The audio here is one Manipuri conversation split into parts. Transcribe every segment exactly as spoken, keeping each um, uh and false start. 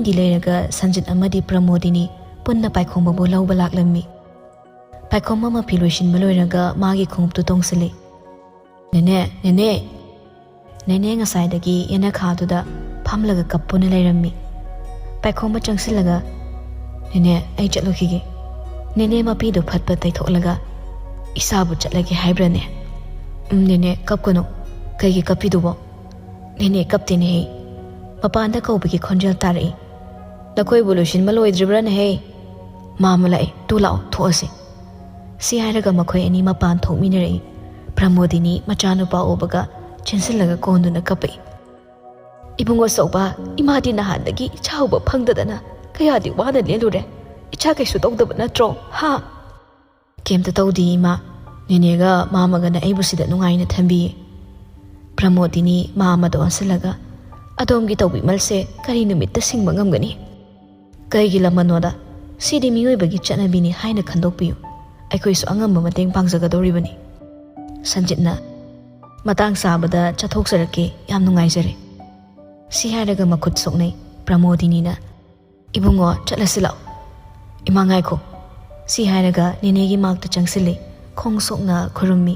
ꯗꯤ ꯂꯩꯔꯒ ꯁꯟꯖꯤꯠ ꯑꯃꯗꯤ ꯄ꯭ꯔꯃꯣꯗꯤꯅꯤ ꯄꯨꯟꯅ ꯄꯥꯏꯈꯣꯝꯕꯕꯨ ꯂꯧꯕ ꯂꯥꯛꯂꯝꯃꯤ꯫ ꯄꯥꯏꯈꯣꯝꯕ ꯃꯐꯤ ꯂꯣꯏꯁꯤꯟꯕ ꯂꯣꯏꯔꯒ ꯃꯥꯒꯤ ꯈꯣꯡꯎꯞꯇꯨ ꯇꯣꯡꯁꯤꯜꯂꯤ꯫ "ꯅꯦꯅꯦ, ꯅꯦꯅꯦ!" ꯅꯦꯅꯦ ꯉꯁꯥꯏꯗꯒꯤ ꯌꯦꯅꯈꯥꯗꯨꯗ ꯐꯝꯂꯒ ꯀꯞꯄꯨꯅ ꯂꯩꯔꯝꯃꯤ꯫ ꯄꯥꯏꯈꯣꯝꯕ ꯆꯪꯁꯤꯜꯂꯒ, "ꯅꯦꯅꯦ, ꯑꯩ ꯆꯠꯂꯨꯈꯤꯒꯦ꯫ ꯅꯦꯅꯦ ꯃꯄꯤꯗꯨ ꯐꯠ ꯐꯠ ꯇꯩꯊꯣꯛꯂꯒ, ꯏꯁꯥꯕꯨ ꯆꯠꯂꯒꯦ ꯍꯥꯏꯕ꯭ꯔꯅꯦ? ꯎꯝ, ꯅꯦꯅꯦ, ꯀꯞꯀꯅꯨ꯫ ꯀꯩꯒꯤ ꯀꯞꯄꯤꯗꯨꯕꯣ? ꯅꯦꯅꯦ ꯀꯞꯇꯦꯅꯦꯍꯦ꯫" ꯃꯄꯥꯟꯗ ꯀꯧꯕꯒꯤ ꯈꯣꯟꯖꯦꯜ ꯇꯥꯔꯛꯏ꯫ "ꯅꯈꯣꯏꯕꯨ ꯂꯣꯏꯁꯤꯟꯕ ꯂꯣꯏꯗ꯭ꯔꯤꯕ꯭ꯔꯥꯅꯦꯍꯦ? ꯃꯥꯃ ꯂꯥꯛꯑꯦ, ꯇꯨ ꯂꯥꯛꯑꯣ, ꯊꯣꯛꯑꯁꯤ꯫" ꯁꯤ ꯍꯥꯏꯔꯒ ꯃꯈꯣꯏ ꯑꯅꯤ ꯃꯄꯥꯟ ꯊꯣꯛꯃꯤꯟꯅꯔꯛꯏ꯫ ꯄ꯭ꯔꯃꯣꯗꯤꯅꯤ ꯃꯆꯥꯅꯨꯄꯥ ꯎꯕꯒ ꯆꯦꯟꯁꯤꯜꯂꯒ ꯀꯣꯟꯗꯨꯅ ꯀꯞꯄꯛꯏ꯫ "ꯏꯕꯨꯡꯉꯣ ꯆꯧꯕ, ꯏꯃꯥꯗꯤ ꯅꯍꯥꯟꯗꯒꯤ ꯏꯆꯥ ꯎꯕ ꯐꯪꯗꯗꯅ ꯀꯌꯥꯗꯤ ꯋꯥꯅ ꯂꯦꯜꯂꯨꯔꯦ꯫ ꯏꯆꯥ ꯀꯩꯁꯨ ꯇꯧꯗꯕ ꯅꯠꯇ꯭ꯔꯣ, ꯍꯥ?" "ꯀꯩꯝꯇ ꯇꯧꯗꯦ, ꯏꯃꯥ꯫ ꯅꯦꯅꯦꯒ ꯃꯥꯃꯒꯅ ꯑꯩꯕꯨ ꯁꯤꯗ ꯅꯨꯡꯉꯥꯏꯅ ꯊꯝꯕꯤꯌꯦ꯫" ꯄ꯭ꯔꯃꯣꯗꯤꯅꯤ ꯃꯥꯃꯗ ꯑꯣꯟꯁꯤꯜꯂꯒ, "ꯑꯗꯣꯝꯒꯤ ꯇꯧꯕꯤꯃꯜꯁꯦ ꯀꯔꯤ ꯅꯨꯃꯤꯠꯇ ꯁꯤꯡꯕ ꯉꯝꯒꯅꯤ? ꯀꯩꯒꯤ ꯂꯃꯟꯅꯣꯗ? ꯁꯤꯗꯤ ꯃꯤꯑꯣꯏꯕꯒꯤ ꯆꯠꯅꯕꯤꯅꯤ ꯍꯥꯏꯅ ꯈꯟꯗꯣꯛꯄꯤꯌꯨ꯫ ꯑꯩꯈꯣꯏꯁꯨ ꯑꯉꯝꯕ ꯃꯇꯦꯡ ꯄꯥꯡꯖꯒꯗꯧꯔꯤꯕꯅꯤ꯫" ꯁꯟꯖꯤꯠꯅ, "ꯃꯇꯥꯡ ꯆꯥꯕꯗ ꯆꯠꯊꯣꯛꯆꯔꯛꯀꯦ, ꯌꯥꯝ ꯅꯨꯡꯉꯥꯏꯖꯔꯦ꯫" ꯁꯤ ꯍꯥꯏꯔꯒ ꯃꯈꯨꯠ ꯁꯣꯛꯅꯩ꯫ ꯄ꯭ꯔꯃꯣꯗꯤꯅꯤꯅ, "ꯏꯕꯨꯡꯉꯣ, ꯆꯠꯂꯁꯤ ꯂꯥꯛꯑꯣ꯫" "ꯏꯃꯥ, ꯉꯥꯏꯈꯣ꯫" ꯁꯤ ꯍꯥꯏꯔꯒ ꯅꯦꯅꯦꯒꯤ ꯃꯥꯛꯇ ꯆꯪꯁꯤꯜꯂꯤ꯫ ꯈꯣꯡ ꯁꯣꯛꯅ ꯈꯨꯔꯨꯝꯃꯤ꯫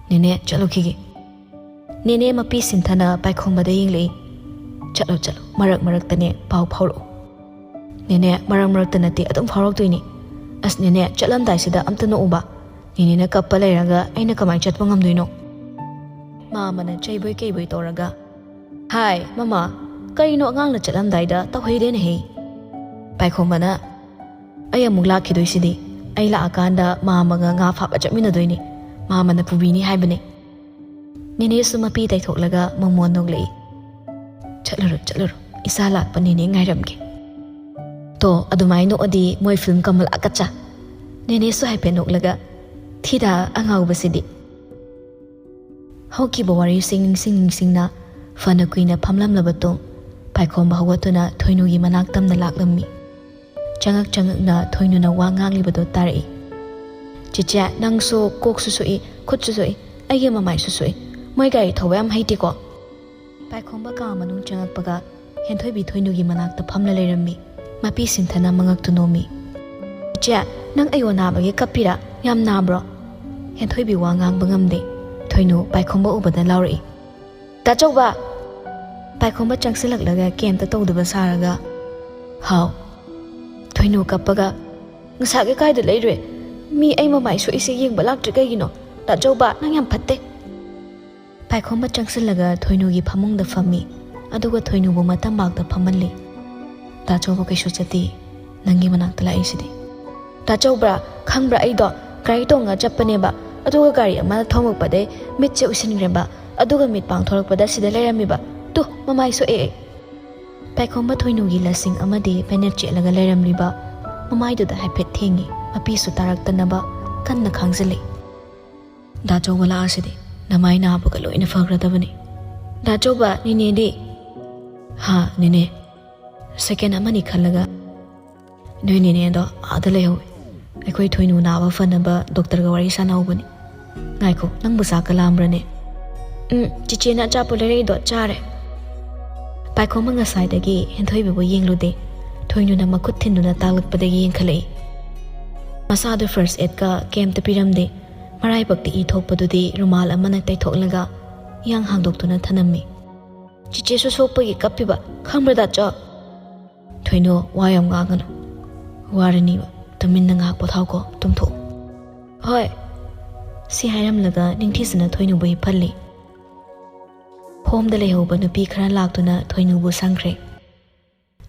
"ꯅꯦꯅꯦ, ꯆꯠꯂꯨꯈꯤꯒꯦ꯫" ꯅꯦꯅꯦ ꯃꯄꯤ ꯁꯤꯟꯊꯅ ꯄꯥꯏꯈꯣꯝꯕꯗ ꯌꯦꯡꯂꯛꯏ꯫ "ꯆꯠꯂꯣ, ꯆꯠꯂꯣ, ꯃꯔꯛ ꯃꯔꯛꯇꯅꯦ ꯄꯥꯎ ꯐꯥꯎꯔꯛꯑꯣ꯫" "ꯅꯦꯅꯦ, ꯃꯔꯛ ꯃꯔꯛꯇ ꯅꯠꯇꯦ, ꯑꯗꯨꯝ ꯐꯥꯎꯔꯛꯇꯣꯏꯅꯤ꯫ ꯑꯁ ꯅꯦꯅꯦ, ꯆꯠꯂꯝꯗꯥꯏꯁꯤꯗ ꯑꯝꯇ ꯅꯣꯛꯎꯕ꯫ ꯅꯦꯅꯦꯅ ꯀꯞꯄ ꯂꯩꯔꯒ ꯑꯩꯅ ꯀꯃꯥꯏꯅ ꯆꯠꯄ ꯉꯝꯗꯣꯏꯅꯣ?" ꯃꯥꯃꯅ ꯆꯩꯕꯣꯏ ꯀꯩꯕꯣꯏ ꯇꯧꯔꯒ, "ꯍꯥꯏ ꯃꯃꯥ, ꯀꯩꯅꯣ ꯑꯉꯥꯡꯅ ꯆꯠꯂꯝꯗꯥꯏꯗ ꯇꯧꯍꯩꯗꯦꯅꯦꯍꯦ?" ꯄꯥꯏꯈꯣꯝꯕꯅ, "ꯑꯩ ꯑꯃꯨꯛ ꯂꯥꯛꯈꯤꯗꯣꯏꯁꯤꯗꯤ꯫ ꯑꯩ ꯂꯥꯛꯑꯀꯥꯟꯗ ꯃꯥꯃꯒ ꯉꯥ ꯐꯥꯕ ꯆꯠꯃꯤꯟꯅꯗꯣꯏꯅꯤ꯫ ꯃꯥꯃꯅ ꯄꯨꯕꯤꯅꯤ ꯍꯥꯏꯕꯅꯤ꯫" ꯅꯦꯅꯦꯁꯨ ꯃꯄꯤ ꯇꯩꯊꯣꯛꯂꯒ ꯃꯣꯃꯣꯟ ꯅꯣꯛꯂꯛꯏ꯫ "ꯆꯠꯂꯨꯔꯣ, ꯆꯠꯂꯨꯔꯣ꯫ ꯏꯆꯥ ꯂꯥꯛꯄ ꯅꯦꯅꯦ ꯉꯥꯏꯔꯝꯒꯦ꯫" "ꯇꯣ, ꯑꯗꯨꯃꯥꯏꯅ ꯅꯣꯛꯑꯗꯤ ꯃꯣꯏ ꯐꯤꯂꯝ ꯀꯃꯂꯥ ꯀꯠꯆꯥ꯫" ꯅꯦꯅꯦꯁꯨ ꯍꯥꯏꯐꯦꯠ ꯅꯣꯛꯂꯒ, "ꯊꯤꯗ ꯑꯉꯥꯎꯕꯁꯤꯗꯤ꯫" ꯍꯧꯈꯤꯕ ꯋꯥꯔꯤꯁꯤꯡ ꯅꯤꯡꯁꯤꯡ ꯅꯤꯡꯁꯤꯡꯅ ꯐꯅ ꯀꯨꯏꯅ ꯐꯝꯂꯝꯂꯕ ꯇꯨꯡ ꯄꯥꯏꯈꯣꯝꯕ ꯍꯧꯒꯠꯇꯨꯅ ꯊꯣꯏꯅꯨꯒꯤ ꯃꯅꯥꯛ ꯇꯝꯅ ꯂꯥꯛꯂꯝꯃꯤ꯫ ꯆꯉꯛ ꯆꯉꯛꯅ ꯊꯣꯏꯅꯨꯅ ꯋꯥ ꯉꯥꯡꯂꯤꯕꯗꯨ ꯇꯥꯔꯛꯏ꯫ "ꯆꯤꯆꯦ, ꯅꯪꯁꯨ ꯀꯣꯛꯁꯨ ꯁꯣꯛꯏ, ꯈꯨꯠꯁꯨ ꯁꯣꯛꯏ, ꯑꯩꯒꯤ ꯃꯃꯥꯏꯁꯨ ꯁꯣꯛꯏ꯫ ꯃꯣꯏ ꯒꯥꯔꯤ ꯊꯧꯕ ꯌꯥꯝ ꯍꯩꯇꯦꯀꯣ?" ꯄꯥꯏꯈꯣꯝꯕ ꯀꯥ ꯃꯅꯨꯡ ꯆꯪꯉꯛꯄꯒ ꯍꯦꯟꯊꯣꯏꯕꯤ ꯊꯣꯏꯅꯨꯒꯤ ꯃꯅꯥꯛꯇ ꯐꯝꯂ ꯂꯩꯔꯝꯃꯤ꯫ ꯃꯄꯤ ꯁꯤꯟꯊꯅ ꯃꯉꯛꯇꯨ ꯅꯣꯝꯃꯤ꯫ "ꯏꯆꯦ, ꯅꯪ ꯑꯌꯣ ꯅꯥꯕꯒꯤ ꯀꯞꯄꯤꯔꯥ? ꯌꯥꯝ ꯅꯥꯕ꯭ꯔꯣ?" ꯍꯦꯟꯊꯣꯏꯕꯤ ꯋꯥ ꯉꯥꯡꯕ ꯉꯝꯗꯦ꯫ ꯊꯣꯏꯅꯨ ꯄꯥꯏꯈꯣꯝꯕ ꯎꯕꯗ ꯂꯥꯎꯔꯛꯏ, "ꯗꯥꯆꯧꯕ!" ꯄꯥꯏꯈꯣꯝꯕ ꯆꯪꯁꯤꯜꯂꯛꯂꯒ ꯀꯩꯝꯇ ꯇꯧꯗꯕ ꯁꯥꯔꯒ, "ꯍꯥꯎ?" ꯊꯣꯏꯅꯨ ꯀꯞꯄꯒ, "ꯉꯁꯥꯏꯒꯤ ꯀꯥꯏꯗ ꯂꯩꯔꯨꯏ? ꯃꯤ ꯑꯩ ꯃꯃꯥꯏ ꯁꯣꯛꯏꯁꯦ ꯌꯦꯡꯕ ꯂꯥꯛꯇ꯭ꯔꯤ ꯀꯩꯒꯤꯅꯣ? ꯗꯥꯆꯧꯕ, ꯅꯪ ꯌꯥꯝ ꯐꯠꯇꯦ!" ꯄꯥꯏꯈꯣꯝꯕ ꯆꯪꯁꯤꯜꯂꯒ ꯊꯣꯏꯅꯨꯒꯤ ꯐꯃꯨꯡꯗ ꯐꯝꯃꯤ, ꯑꯗꯨꯒ ꯊꯣꯏꯅꯨꯕꯨ ꯃꯇꯝꯕꯥꯛꯇ ꯐꯝꯍꯜꯂꯤ꯫ "ꯗꯥꯆꯧꯕ ꯀꯩꯁꯨ ꯆꯠꯇꯦ, ꯅꯪꯒꯤ ꯃꯅꯥꯛꯇ ꯂꯥꯛꯏꯁꯤꯗꯤ꯫" "ꯗꯥꯆꯧꯕ꯭ꯔꯥ, ꯈꯪꯕ꯭ꯔꯥ, ꯑꯩꯗꯣ ꯒꯥꯔꯤ ꯇꯣꯡꯉ ꯆꯠꯄꯅꯦꯕ, ꯑꯗꯨꯒ ꯒꯥꯔꯤ ꯑꯃꯅ ꯊꯣꯝꯃꯛꯄꯗꯩ ꯃꯤꯠꯁꯦ ꯎꯏꯁꯤꯟꯈ꯭ꯔꯦꯕ, ꯑꯗꯨꯒ ꯃꯤꯠ ꯄꯥꯡꯊꯣꯔꯛꯄꯗ ꯁꯤꯗ ꯂꯩꯔꯝꯃꯤꯕ꯫ ꯇꯨ, ꯃꯃꯥꯏ ꯁꯣꯛꯑꯦ ꯑꯩ!" ꯄꯥꯏꯈꯣꯝꯕ ꯊꯣꯏꯅꯨꯒꯤ ꯂꯁꯤꯡ ꯑꯃꯗꯤ ꯕꯦꯅꯦꯠ ꯆꯦꯠꯂꯒ ꯂꯩꯔꯝꯂꯤꯕ ꯃꯃꯥꯏꯗꯨꯗ ꯍꯥꯏꯐꯦꯠ ꯊꯦꯡꯉꯤ, ꯃꯄꯤꯁꯨ ꯇꯥꯔꯛꯇꯅꯕ ꯀꯟꯅ ꯈꯥꯡꯖꯤꯜꯂꯤ꯫ "ꯗꯥꯆꯧꯕ ꯂꯥꯛꯑꯁꯤꯗꯤ, ꯅꯃꯥꯏ ꯅꯥꯕꯒ ꯂꯣꯏꯅ ꯐꯈ꯭ꯔꯗꯕꯅꯤ꯫ ꯗꯥꯆꯧꯕ, ꯅꯦꯅꯦꯗꯤ?" "ꯍꯥ, ꯅꯦꯅꯦ?" ꯁꯦꯀꯦꯟ ꯑꯃꯅꯤ ꯈꯜꯂꯒ, "ꯅꯣꯏ ꯅꯦꯅꯦꯗꯣ ꯑꯥꯗ ꯂꯩꯍꯧꯋꯤ꯫ ꯑꯩꯈꯣꯏ ꯊꯣꯏꯅꯨ ꯅꯥꯕ ꯐꯅꯕ ꯗꯣꯛꯇꯔꯒ ꯋꯥꯔꯤ ꯁꯥꯟꯅꯍꯧꯕꯅꯤ꯫ ꯉꯥꯏꯈꯣ, ꯅꯪꯕꯨ ꯆꯥꯛꯀ ꯂꯥꯝꯕ꯭ꯔꯅꯦ?" "ꯎꯝ, ꯆꯤꯆꯦꯅ ꯑꯆꯥꯄꯣꯠ ꯂꯩꯔꯛꯏꯗꯣ ꯆꯥꯔꯦ꯫" ꯄꯥꯏꯈꯣꯝꯕ ꯉꯁꯥꯏꯗꯒꯤ ꯍꯦꯟꯊꯣꯏꯕꯤꯕꯨ ꯌꯦꯡꯂꯨꯗꯦ꯫ ꯊꯣꯏꯅꯨꯅ ꯃꯈꯨꯠ ꯊꯤꯟꯗꯨꯅ ꯇꯥꯛꯂꯛꯄꯗꯒꯤ ꯌꯦꯡꯈꯠꯂꯛꯏ꯫ ꯃꯁꯥꯗꯨ ꯐꯥꯔꯁ ꯑꯦꯗꯀ ꯀꯩꯝꯇ ꯄꯤꯔꯝꯗꯦ꯫ ꯃꯔꯥꯏꯕꯛꯇ ꯏ ꯊꯣꯛꯄꯗꯨꯗꯤ ꯔꯨꯃꯥꯜ ꯑꯃꯅ ꯇꯩꯊꯣꯛꯂꯒ ꯏꯌꯥꯡ ꯍꯥꯡꯗꯣꯛꯇꯨꯅ ꯊꯅꯝꯃꯤ꯫ "ꯆꯤꯆꯦꯁꯨ ꯁꯣꯛꯄꯒꯤ ꯀꯞꯄꯤꯕ, ꯈꯪꯕ꯭ꯔꯥ ꯗꯥꯆꯧ?" "ꯊꯣꯏꯅꯨ, ꯋꯥ ꯌꯥꯝ ꯉꯥꯡꯒꯅꯨ꯫ ꯋꯥꯔꯅꯤꯕ꯫ ꯇꯨꯃꯤꯟꯅ ꯉꯥꯏꯍꯥꯛ ꯄꯣꯊꯥꯎꯀꯣ, ꯇꯨꯝꯊꯣꯛꯎ꯫" "ꯍꯣꯏ꯫" ꯁꯤ ꯍꯥꯏꯔꯝꯂꯒ ꯅꯤꯡꯊꯤꯖꯅ ꯊꯣꯏꯅꯨꯕꯨ ꯍꯤꯞꯍꯜꯂꯤ꯫ ꯍꯣꯝꯗ ꯂꯩꯍꯧꯕ ꯅꯨꯄꯤ ꯈꯔ ꯂꯥꯛꯇꯨꯅ ꯊꯣꯏꯅꯨꯕꯨ ꯁꯪꯈ꯭ꯔꯦ꯫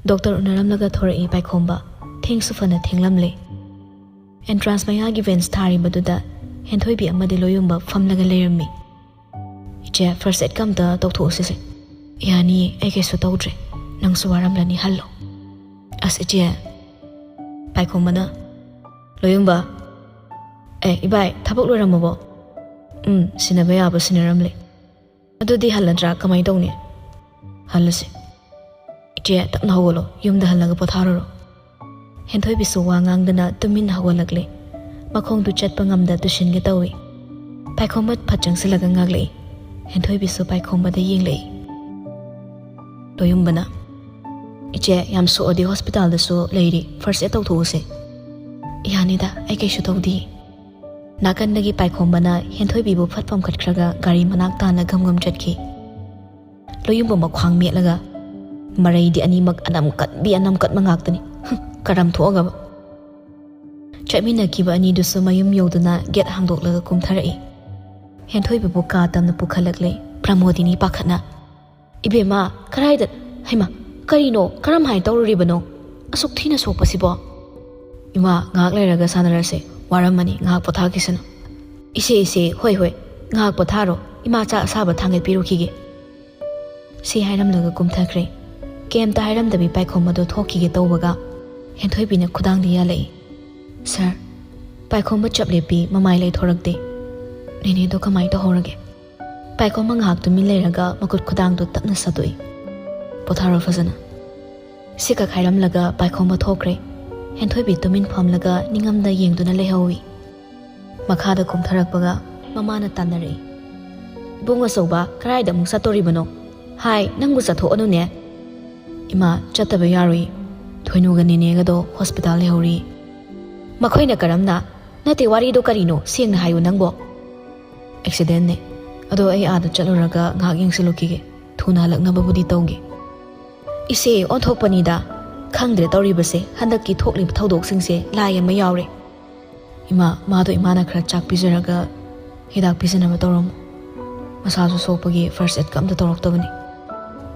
ꯗꯣꯛꯇꯔ ꯎꯅꯔꯝꯂꯒ ꯊꯣꯔꯛꯏ ꯄꯥꯏꯈꯣꯝꯕ꯫ ꯊꯦꯡꯁꯨ ꯐꯅ ꯊꯦꯡꯂꯝꯂꯦ꯫ ꯑꯦꯟꯇ꯭ꯔꯥꯟꯁ ꯃꯌꯥꯒꯤ ꯕꯦꯟꯁ ꯊꯥꯔꯤꯕꯗꯨꯗ ꯍꯦꯟꯊꯣꯏꯕꯤ ꯑꯃꯗꯤ ꯂꯣꯌꯨꯝꯕ ꯐꯝꯂꯒ ꯂꯩꯔꯝꯃꯤ꯫ "ꯏꯆꯦ, ꯐꯥꯔꯁ ꯑꯦꯗꯀ ꯑꯝꯇ ꯇꯧꯊꯣꯛꯎꯁꯤꯁꯦ꯫" "ꯌꯥꯅꯤꯌꯦ, ꯑꯩ ꯀꯩꯁꯨ ꯇꯧꯗ꯭ꯔꯦ꯫ ꯅꯪꯁꯨ ꯋꯥꯔꯝꯂꯅꯤ, ꯍꯜꯂꯣ꯫" "ꯑꯁ, ꯏꯆꯦ꯫" ꯄꯥꯏꯈꯣꯝꯕꯅ, "ꯂꯣꯌꯨꯝꯕ, ꯑꯦ, ꯏꯕꯥꯏ, ꯊꯕꯛ ꯂꯣꯏꯔꯝꯃꯕꯣ?" "ꯎꯝ, ꯁꯤꯟꯅꯕ ꯌꯥꯕ ꯁꯤꯟꯅꯔꯝꯂꯦ꯫" "ꯑꯗꯨꯗꯤ ꯍꯜꯂꯗ꯭ꯔꯥ? ꯀꯃꯥꯏ ꯇꯧꯅꯤ?" "ꯍꯜꯂꯁꯤ꯫ ꯏꯆꯦ, ꯇꯞꯅ ꯍꯧꯒꯠꯂꯣ, ꯌꯨꯝꯗ ꯍꯜꯂꯒ ꯄꯣꯊꯥꯔꯨꯔꯣ꯫" ꯍꯦꯟꯊꯣꯏꯕꯤꯁꯨ ꯋꯥ ꯉꯥꯡꯗꯅ ꯇꯨꯃꯤꯟꯅ ꯍꯧꯒꯠꯂꯛꯂꯦ꯫ ꯃꯈꯣꯡꯗꯨ ꯆꯠꯄ ꯉꯝꯗ ꯇꯨꯁꯤꯟꯒꯦ ꯇꯧꯏ꯫ ꯄꯥꯏꯈꯣꯝꯕ ꯐꯠ ꯆꯪꯁꯤꯜꯂꯒ ꯉꯥꯛꯂꯛꯏ꯫ ꯍꯦꯟꯊꯣꯏꯕꯤꯁꯨ ꯄꯥꯏꯈꯣꯝꯕꯗ ꯌꯦꯡꯂꯛꯏ꯫ ꯂꯣꯌꯨꯝꯕꯅ, "ꯏꯆꯦ, ꯌꯥꯝ ꯁꯣꯛꯑꯗꯤ ꯍꯣꯁꯄꯤꯇꯥꯜꯗꯁꯨ ꯂꯩꯔꯤ, ꯐꯥꯔꯁ ꯑꯦꯗ ꯇꯧꯊꯣꯛꯎꯁꯦ"꯫ "ꯌꯥꯅꯤꯗ, ꯑꯩ ꯀꯩꯁꯨ ꯇꯧꯗꯦ"꯫ ꯅꯥꯀꯟꯗꯒꯤ ꯄꯥꯏꯈꯣꯝꯕꯅ ꯍꯦꯟꯊꯣꯏꯕꯤꯕꯨ ꯐꯠ ꯄꯝꯈꯠꯈ꯭ꯔꯒ ꯒꯥꯔꯤ ꯃꯅꯥꯛ ꯇꯥꯅ ꯒꯝ ꯒꯝ ꯆꯠꯈꯤ꯫ ꯂꯣꯌꯨꯝꯕ ꯃꯈ꯭ꯋꯥꯡ ꯃꯦꯠꯂꯒ, "ꯃꯔꯩꯗꯤ ꯑꯅꯤꯃꯛ ꯑꯅꯝ ꯀꯠꯕꯤ ꯑꯅꯝ ꯀꯠꯕ ꯉꯥꯛꯇꯅꯤ꯫ ꯍꯨꯝ, ꯀꯔꯝ ꯊꯣꯛꯑꯒꯕ?" ꯆꯠꯃꯤꯟꯅꯈꯤꯕ ꯑꯅꯤꯗꯨꯁꯨ ꯃꯌꯨꯝ ꯌꯧꯗꯨꯅ ꯒꯦꯠ ꯍꯥꯡꯗꯣꯛꯂꯒ ꯀꯨꯝꯊꯔꯛꯏ꯫ ꯍꯦꯟꯊꯣꯏꯕꯕꯨ ꯀꯥ ꯇꯝꯅ ꯄꯨꯈꯠꯂꯛꯂꯦ ꯄ꯭ꯔꯃꯣꯗꯤꯅꯤ ꯄꯥꯈꯠꯅ꯫ "ꯏꯕꯦꯝꯃ, ꯀꯔꯥꯏꯗ? ꯍꯩꯃ, ꯀꯔꯤꯅꯣ? ꯀꯔꯝ ꯍꯥꯏꯅ ꯇꯧꯔꯨꯔꯤꯕꯅꯣ? ꯑꯁꯨꯛ ꯊꯤꯅ ꯁꯣꯛꯄꯁꯤꯕꯣ?" "ꯏꯃꯥ, ꯉꯥꯏꯍꯥꯛ ꯂꯩꯔꯒ ꯁꯥꯟꯅꯔꯁꯦ, ꯋꯥꯔꯝꯃꯅꯤ, ꯉꯥꯏꯍꯥꯛ ꯄꯣꯊꯥꯈꯤꯁꯅꯨ"꯫ "ꯏꯆꯦ, ꯏꯆꯦ, ꯍꯣꯏ, ꯍꯣꯏ, ꯉꯥꯏꯍꯥꯛ ꯄꯣꯊꯥꯔꯣ, ꯏꯃꯥ ꯆꯥꯛ ꯑꯁꯥꯕ ꯊꯥꯡꯒꯠꯄꯤꯔꯨꯈꯤꯒꯦ"꯫ ꯁꯤ ꯍꯥꯏꯔꯝꯂꯒ ꯀꯨꯝꯊꯈ꯭ꯔꯦ꯫ ꯀꯩꯝꯇ ꯍꯥꯏꯔꯝꯗꯕꯤ ꯄꯥꯏꯈꯣꯝꯕꯗꯣ ꯊꯣꯛꯈꯤꯒꯦ ꯇꯧꯕꯒ ꯍꯦꯟꯊꯣꯏꯕꯤꯅ ꯈꯨꯗꯥꯡꯗ ꯌꯥꯜꯂꯛꯏ꯫ "ꯁꯥꯔ, ꯄꯥꯏꯈꯣꯝꯕ ꯆꯞ ꯂꯦꯞꯄꯤ, ꯃꯃꯥꯏ ꯂꯩꯊꯣꯔꯛꯇꯦ꯫ ꯅꯦꯅꯦꯗꯣ ꯀꯃꯥꯏꯅ ꯇꯧꯍꯧꯔꯒꯦ?" ꯄꯥꯏꯈꯣꯝꯕ ꯉꯥꯏꯍꯥꯛ ꯇꯨꯃꯤꯟ ꯂꯩꯔꯒ ꯃꯈꯨꯠ ꯈꯨꯗꯥꯡꯗꯣ ꯇꯞꯅ ꯁꯠꯇꯣꯛꯏ꯫ "ꯄꯣꯊꯥꯔꯣ ꯐꯖꯅ"꯫ ꯁꯤꯈꯛ ꯍꯥꯏꯔꯝꯂꯒ ꯄꯥꯏꯈꯣꯝꯕ ꯊꯣꯛꯈ꯭ꯔꯦ꯫ ꯍꯦꯟꯊꯣꯏꯕꯤ ꯇꯨꯃꯤꯟ ꯐꯝꯂꯒ ꯅꯤꯡꯉꯝꯗ ꯌꯦꯡꯗꯨꯅ ꯂꯩꯍꯧꯏ꯫ ꯃꯈꯥꯗ ꯀꯨꯝꯊꯔꯛꯄꯒ ꯃꯃꯥꯅ ꯇꯥꯟꯅꯔꯛꯏ꯫ "ꯏꯕꯨꯡ ꯑꯆꯧꯕ, ꯀꯗꯥꯏꯗ ꯑꯃꯨꯛ ꯆꯠꯇꯣꯔꯤꯕꯅꯣ? ꯍꯥꯏ, ꯅꯪꯕꯨ ꯆꯠꯊꯣꯛꯑꯅꯨꯅꯦ"꯫ "ꯏꯃꯥ, ꯆꯠꯇꯕ ꯌꯥꯔꯣꯏ꯫ ꯊꯣꯏꯅꯨꯒ ꯅꯦꯅꯦꯒꯗꯣ ꯍꯣꯁꯄꯤꯇꯥꯜ ꯂꯩꯍꯧꯔꯤ"꯫ "ꯃꯈꯣꯏꯅ ꯀꯔꯝꯅ? ꯅꯠꯇꯦ, ꯋꯥꯔꯤꯗꯣ ꯀꯔꯤꯅꯣ? ꯁꯦꯡꯅ ꯍꯥꯏꯌꯨ ꯅꯪꯕꯣ"꯫ "ꯑꯦꯛꯁꯤꯗꯦꯟꯅꯦ꯫ ꯑꯗꯣ ꯑꯩ ꯑꯥꯗ ꯆꯠꯂꯨꯔꯒ ꯉꯥꯏꯍꯥꯛ ꯌꯦꯡꯁꯤꯜꯂꯨꯈꯤꯒꯦ꯫ ꯊꯨꯅ ꯍꯜꯂꯛꯅꯕꯕꯨꯗꯤ ꯇꯧꯒꯦ"꯫ "ꯏꯆꯦ, ꯑꯣꯟꯊꯣꯛꯄꯅꯤꯗ꯫ ꯈꯪꯗ꯭ꯔꯦ ꯇꯧꯔꯤꯕꯁꯦ, ꯍꯟꯗꯛꯀꯤ ꯊꯣꯛꯂꯤꯕ ꯊꯧꯗꯣꯛꯁꯤꯡꯁꯦ ꯂꯥꯏ ꯑꯃ ꯌꯥꯎꯔꯦ"꯫ "ꯏꯃꯥ, ꯃꯥꯗꯣ ꯏꯃꯥꯅ ꯈꯔ ꯆꯥꯛ ꯄꯤꯖꯔꯒ ꯍꯤꯗꯥꯛ ꯄꯤꯖꯅꯕ ꯇꯧꯔꯝꯃꯨ꯫ ꯃꯁꯥꯁꯨ ꯁꯣꯛꯄꯒꯤ ꯐꯥꯔꯁ ꯑꯦꯗꯀ ꯑꯝꯇ ꯇꯧꯔꯛꯇꯕꯅꯤ"꯫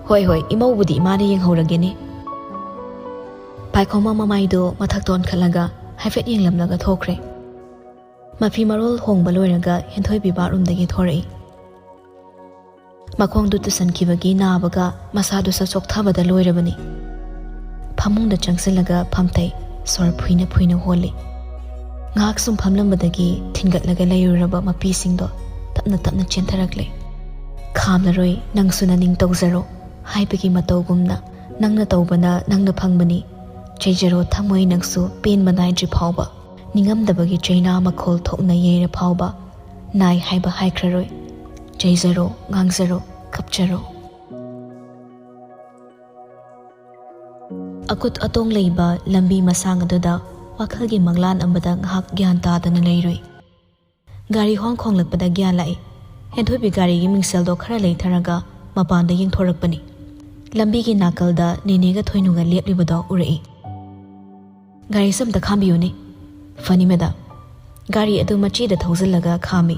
"ꯍꯣꯏ, ꯍꯣꯏ, ꯏꯃꯧꯕꯨꯗꯤ ꯏꯃꯥꯅ ꯌꯦꯡꯍꯧꯔꯒꯦꯅꯦ"꯫ ꯄꯥꯏꯈꯣꯝꯕ ꯃꯃꯥꯏꯗꯣ ꯃꯊꯛꯇ ꯑꯣꯟꯈꯠꯂꯒ ꯍꯥꯏꯐꯦꯠ ꯌꯦꯡꯂꯝꯂꯒ ꯊꯣꯛꯈ꯭ꯔꯦ꯫ ꯃꯐꯤ ꯃꯔꯣꯜ ꯍꯣꯡꯕ ꯂꯣꯏꯔꯒ ꯍꯦꯟꯊꯣꯏꯕꯤ ꯕꯥꯠꯔꯨꯝꯗꯒꯤ ꯊꯣꯔꯛꯏ꯫ ꯃꯈꯣꯡꯗꯨ ꯇꯨꯁꯟꯈꯤꯕꯒꯤ ꯅꯥꯕꯒ ꯃꯁꯥꯗꯨꯁꯨ ꯆꯣꯛꯊꯕꯗ ꯂꯣꯏꯔꯕꯅꯤ꯫ ꯐꯃꯨꯡꯗ ꯆꯪꯁꯤꯜꯂꯒ ꯐꯝꯊꯩ, ꯁꯣꯔ ꯐꯨꯏꯅ ꯐꯨꯏꯅ ꯍꯣꯜꯂꯤ꯫ ꯉꯥꯏꯍꯥꯛ ꯁꯨꯝ ꯐꯝꯂꯝꯕꯗꯒꯤ ꯊꯤꯟꯒꯠꯂꯒ ꯂꯩꯔꯨꯔꯕ ꯃꯄꯤꯁꯤꯡꯗꯣ ꯇꯞꯅ ꯇꯞꯅ ꯆꯦꯟꯊꯔꯛꯂꯦ꯫ "ꯈꯥꯝꯂꯔꯣꯏ, ꯅꯪꯁꯨ ꯅꯅꯤꯡ ꯇꯧꯖꯔꯣ" ꯍꯥꯏꯕꯒꯤ ꯃꯇꯧꯒꯨꯝꯅ, "ꯅꯪꯅ ꯇꯧꯕꯅ ꯅꯪꯅ ꯐꯪꯕꯅꯤ꯫ ꯆꯩꯖꯔꯣ ꯊꯃꯣꯏ ꯅꯪꯁꯨ ꯄꯦꯟꯕ ꯅꯥꯏꯗ꯭ꯔꯤ ꯐꯥꯎꯕ꯫ ꯅꯤꯡꯉꯝꯗꯕꯒꯤ ꯆꯩꯅꯥ ꯃꯈꯣꯜ ꯊꯣꯛꯅ ꯌꯩꯔ ꯐꯥꯎꯕ ꯅꯥꯏ ꯍꯥꯏꯕ ꯍꯥꯏꯈ꯭ꯔꯔꯣꯏ꯫ ꯆꯩꯖꯔꯣ, ꯉꯥꯡꯖꯔꯣ, ꯀꯞꯆꯔꯣ"꯫ ꯑꯀꯨꯠ ꯑꯇꯣꯡ ꯂꯩꯕ ꯂꯝꯕꯤ ꯃꯁꯥꯡ ꯑꯗꯨꯗ ꯋꯥꯈꯜꯒꯤ ꯃꯪꯂꯥꯟ ꯑꯃꯗ ꯉꯥꯏꯍꯥꯛ ꯒ꯭ꯌꯥꯟ ꯇꯥꯗꯅ ꯂꯩꯔꯨꯏ꯫ ꯒꯥꯔꯤ ꯍꯣꯡ ꯈꯣꯡꯂꯛꯄꯗ ꯒ꯭ꯌꯥꯟ ꯂꯥꯛꯏ꯫ ꯍꯦꯟꯊꯣꯏꯕꯤ ꯒꯥꯔꯤꯒꯤ ꯃꯤꯡꯁꯦꯜꯗꯣ ꯈꯔ ꯂꯩꯊꯔꯒ ꯃꯄꯥꯟꯗ ꯌꯦꯡꯊꯣꯔꯛꯄꯅꯤ꯫ ꯂꯝꯕꯤꯒꯤ ꯅꯥꯀꯜꯗ ꯅꯦꯅꯦꯒ ꯊꯣꯏꯅꯨꯒ ꯂꯦꯞꯂꯤꯕꯗꯣ ꯎꯔꯛꯏ꯫ "ꯒꯥꯔꯤꯁꯦ ꯑꯝꯇ ꯈꯥꯝꯕꯤꯌꯨꯅꯦ꯫" "ꯐꯅꯤ ꯃꯦꯗꯥꯝ꯫" ꯒꯥꯔꯤ ꯑꯗꯨ ꯃꯆꯤꯗ ꯊꯧꯖꯤꯜꯂꯒ ꯈꯥꯝꯃꯤ꯫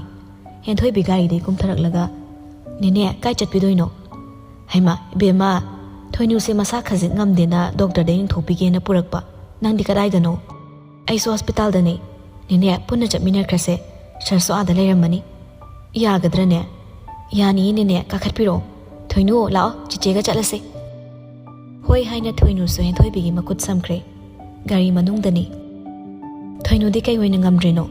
ꯍꯦꯟꯊꯣꯏꯕꯤ ꯒꯥꯔꯤꯗꯒꯤ ꯀꯨꯝꯊꯔꯛꯂꯒ, "ꯅꯦꯅꯦ, ꯀꯥꯏ ꯆꯠꯄꯤꯗꯣꯏꯅꯣ?" "ꯍꯩꯃꯥ, ꯏꯕꯦꯝꯃ, ꯊꯣꯏꯅꯨꯁꯦ ꯃꯁꯥ ꯈꯖꯤꯛ ꯉꯝꯗꯦꯅ ꯗꯣꯛꯇꯔꯗ ꯌꯦꯡꯊꯣꯛꯄꯤꯒꯦꯅ ꯄꯨꯔꯛꯄ꯫ ꯅꯪꯗꯤ ꯀꯗꯥꯏꯗꯅꯣ?" "ꯑꯩꯁꯨ ꯍꯣꯁꯄꯤꯇꯥꯜꯗꯅꯦ꯫" "ꯅꯦꯅꯦ, ꯄꯨꯟꯅ ꯆꯠꯃꯤꯟꯅꯈ꯭ꯔꯁꯦ꯫ ꯁꯥꯔꯁꯨ ꯑꯥꯗ ꯂꯩꯔꯝꯃꯅꯤ꯫" "ꯌꯥꯒꯗ꯭ꯔꯅꯦ?" "ꯌꯥꯅꯤꯌꯦ ꯅꯦꯅꯦ, ꯀꯥꯈꯠꯄꯤꯔꯛꯑꯣ꯫ ꯊꯣꯏꯅꯨ, ꯂꯥꯛꯑꯣ, ꯆꯤꯆꯦꯒ ꯆꯠꯂꯁꯦ꯫" ꯍꯣꯏ ꯍꯥꯏꯅ ꯊꯣꯏꯅꯨꯁꯨ ꯍꯦꯟꯊꯣꯏꯕꯤꯒꯤ ꯃꯈꯨꯠ ꯁꯝꯈ꯭ꯔꯦ꯫ ꯒꯥꯔꯤ ꯃꯅꯨꯡꯗꯅꯤ꯫ "ꯊꯣꯏꯅꯨꯗꯤ ꯀꯩ ꯑꯣꯏꯅ ꯉꯝꯗ꯭ꯔꯤꯅꯣ?"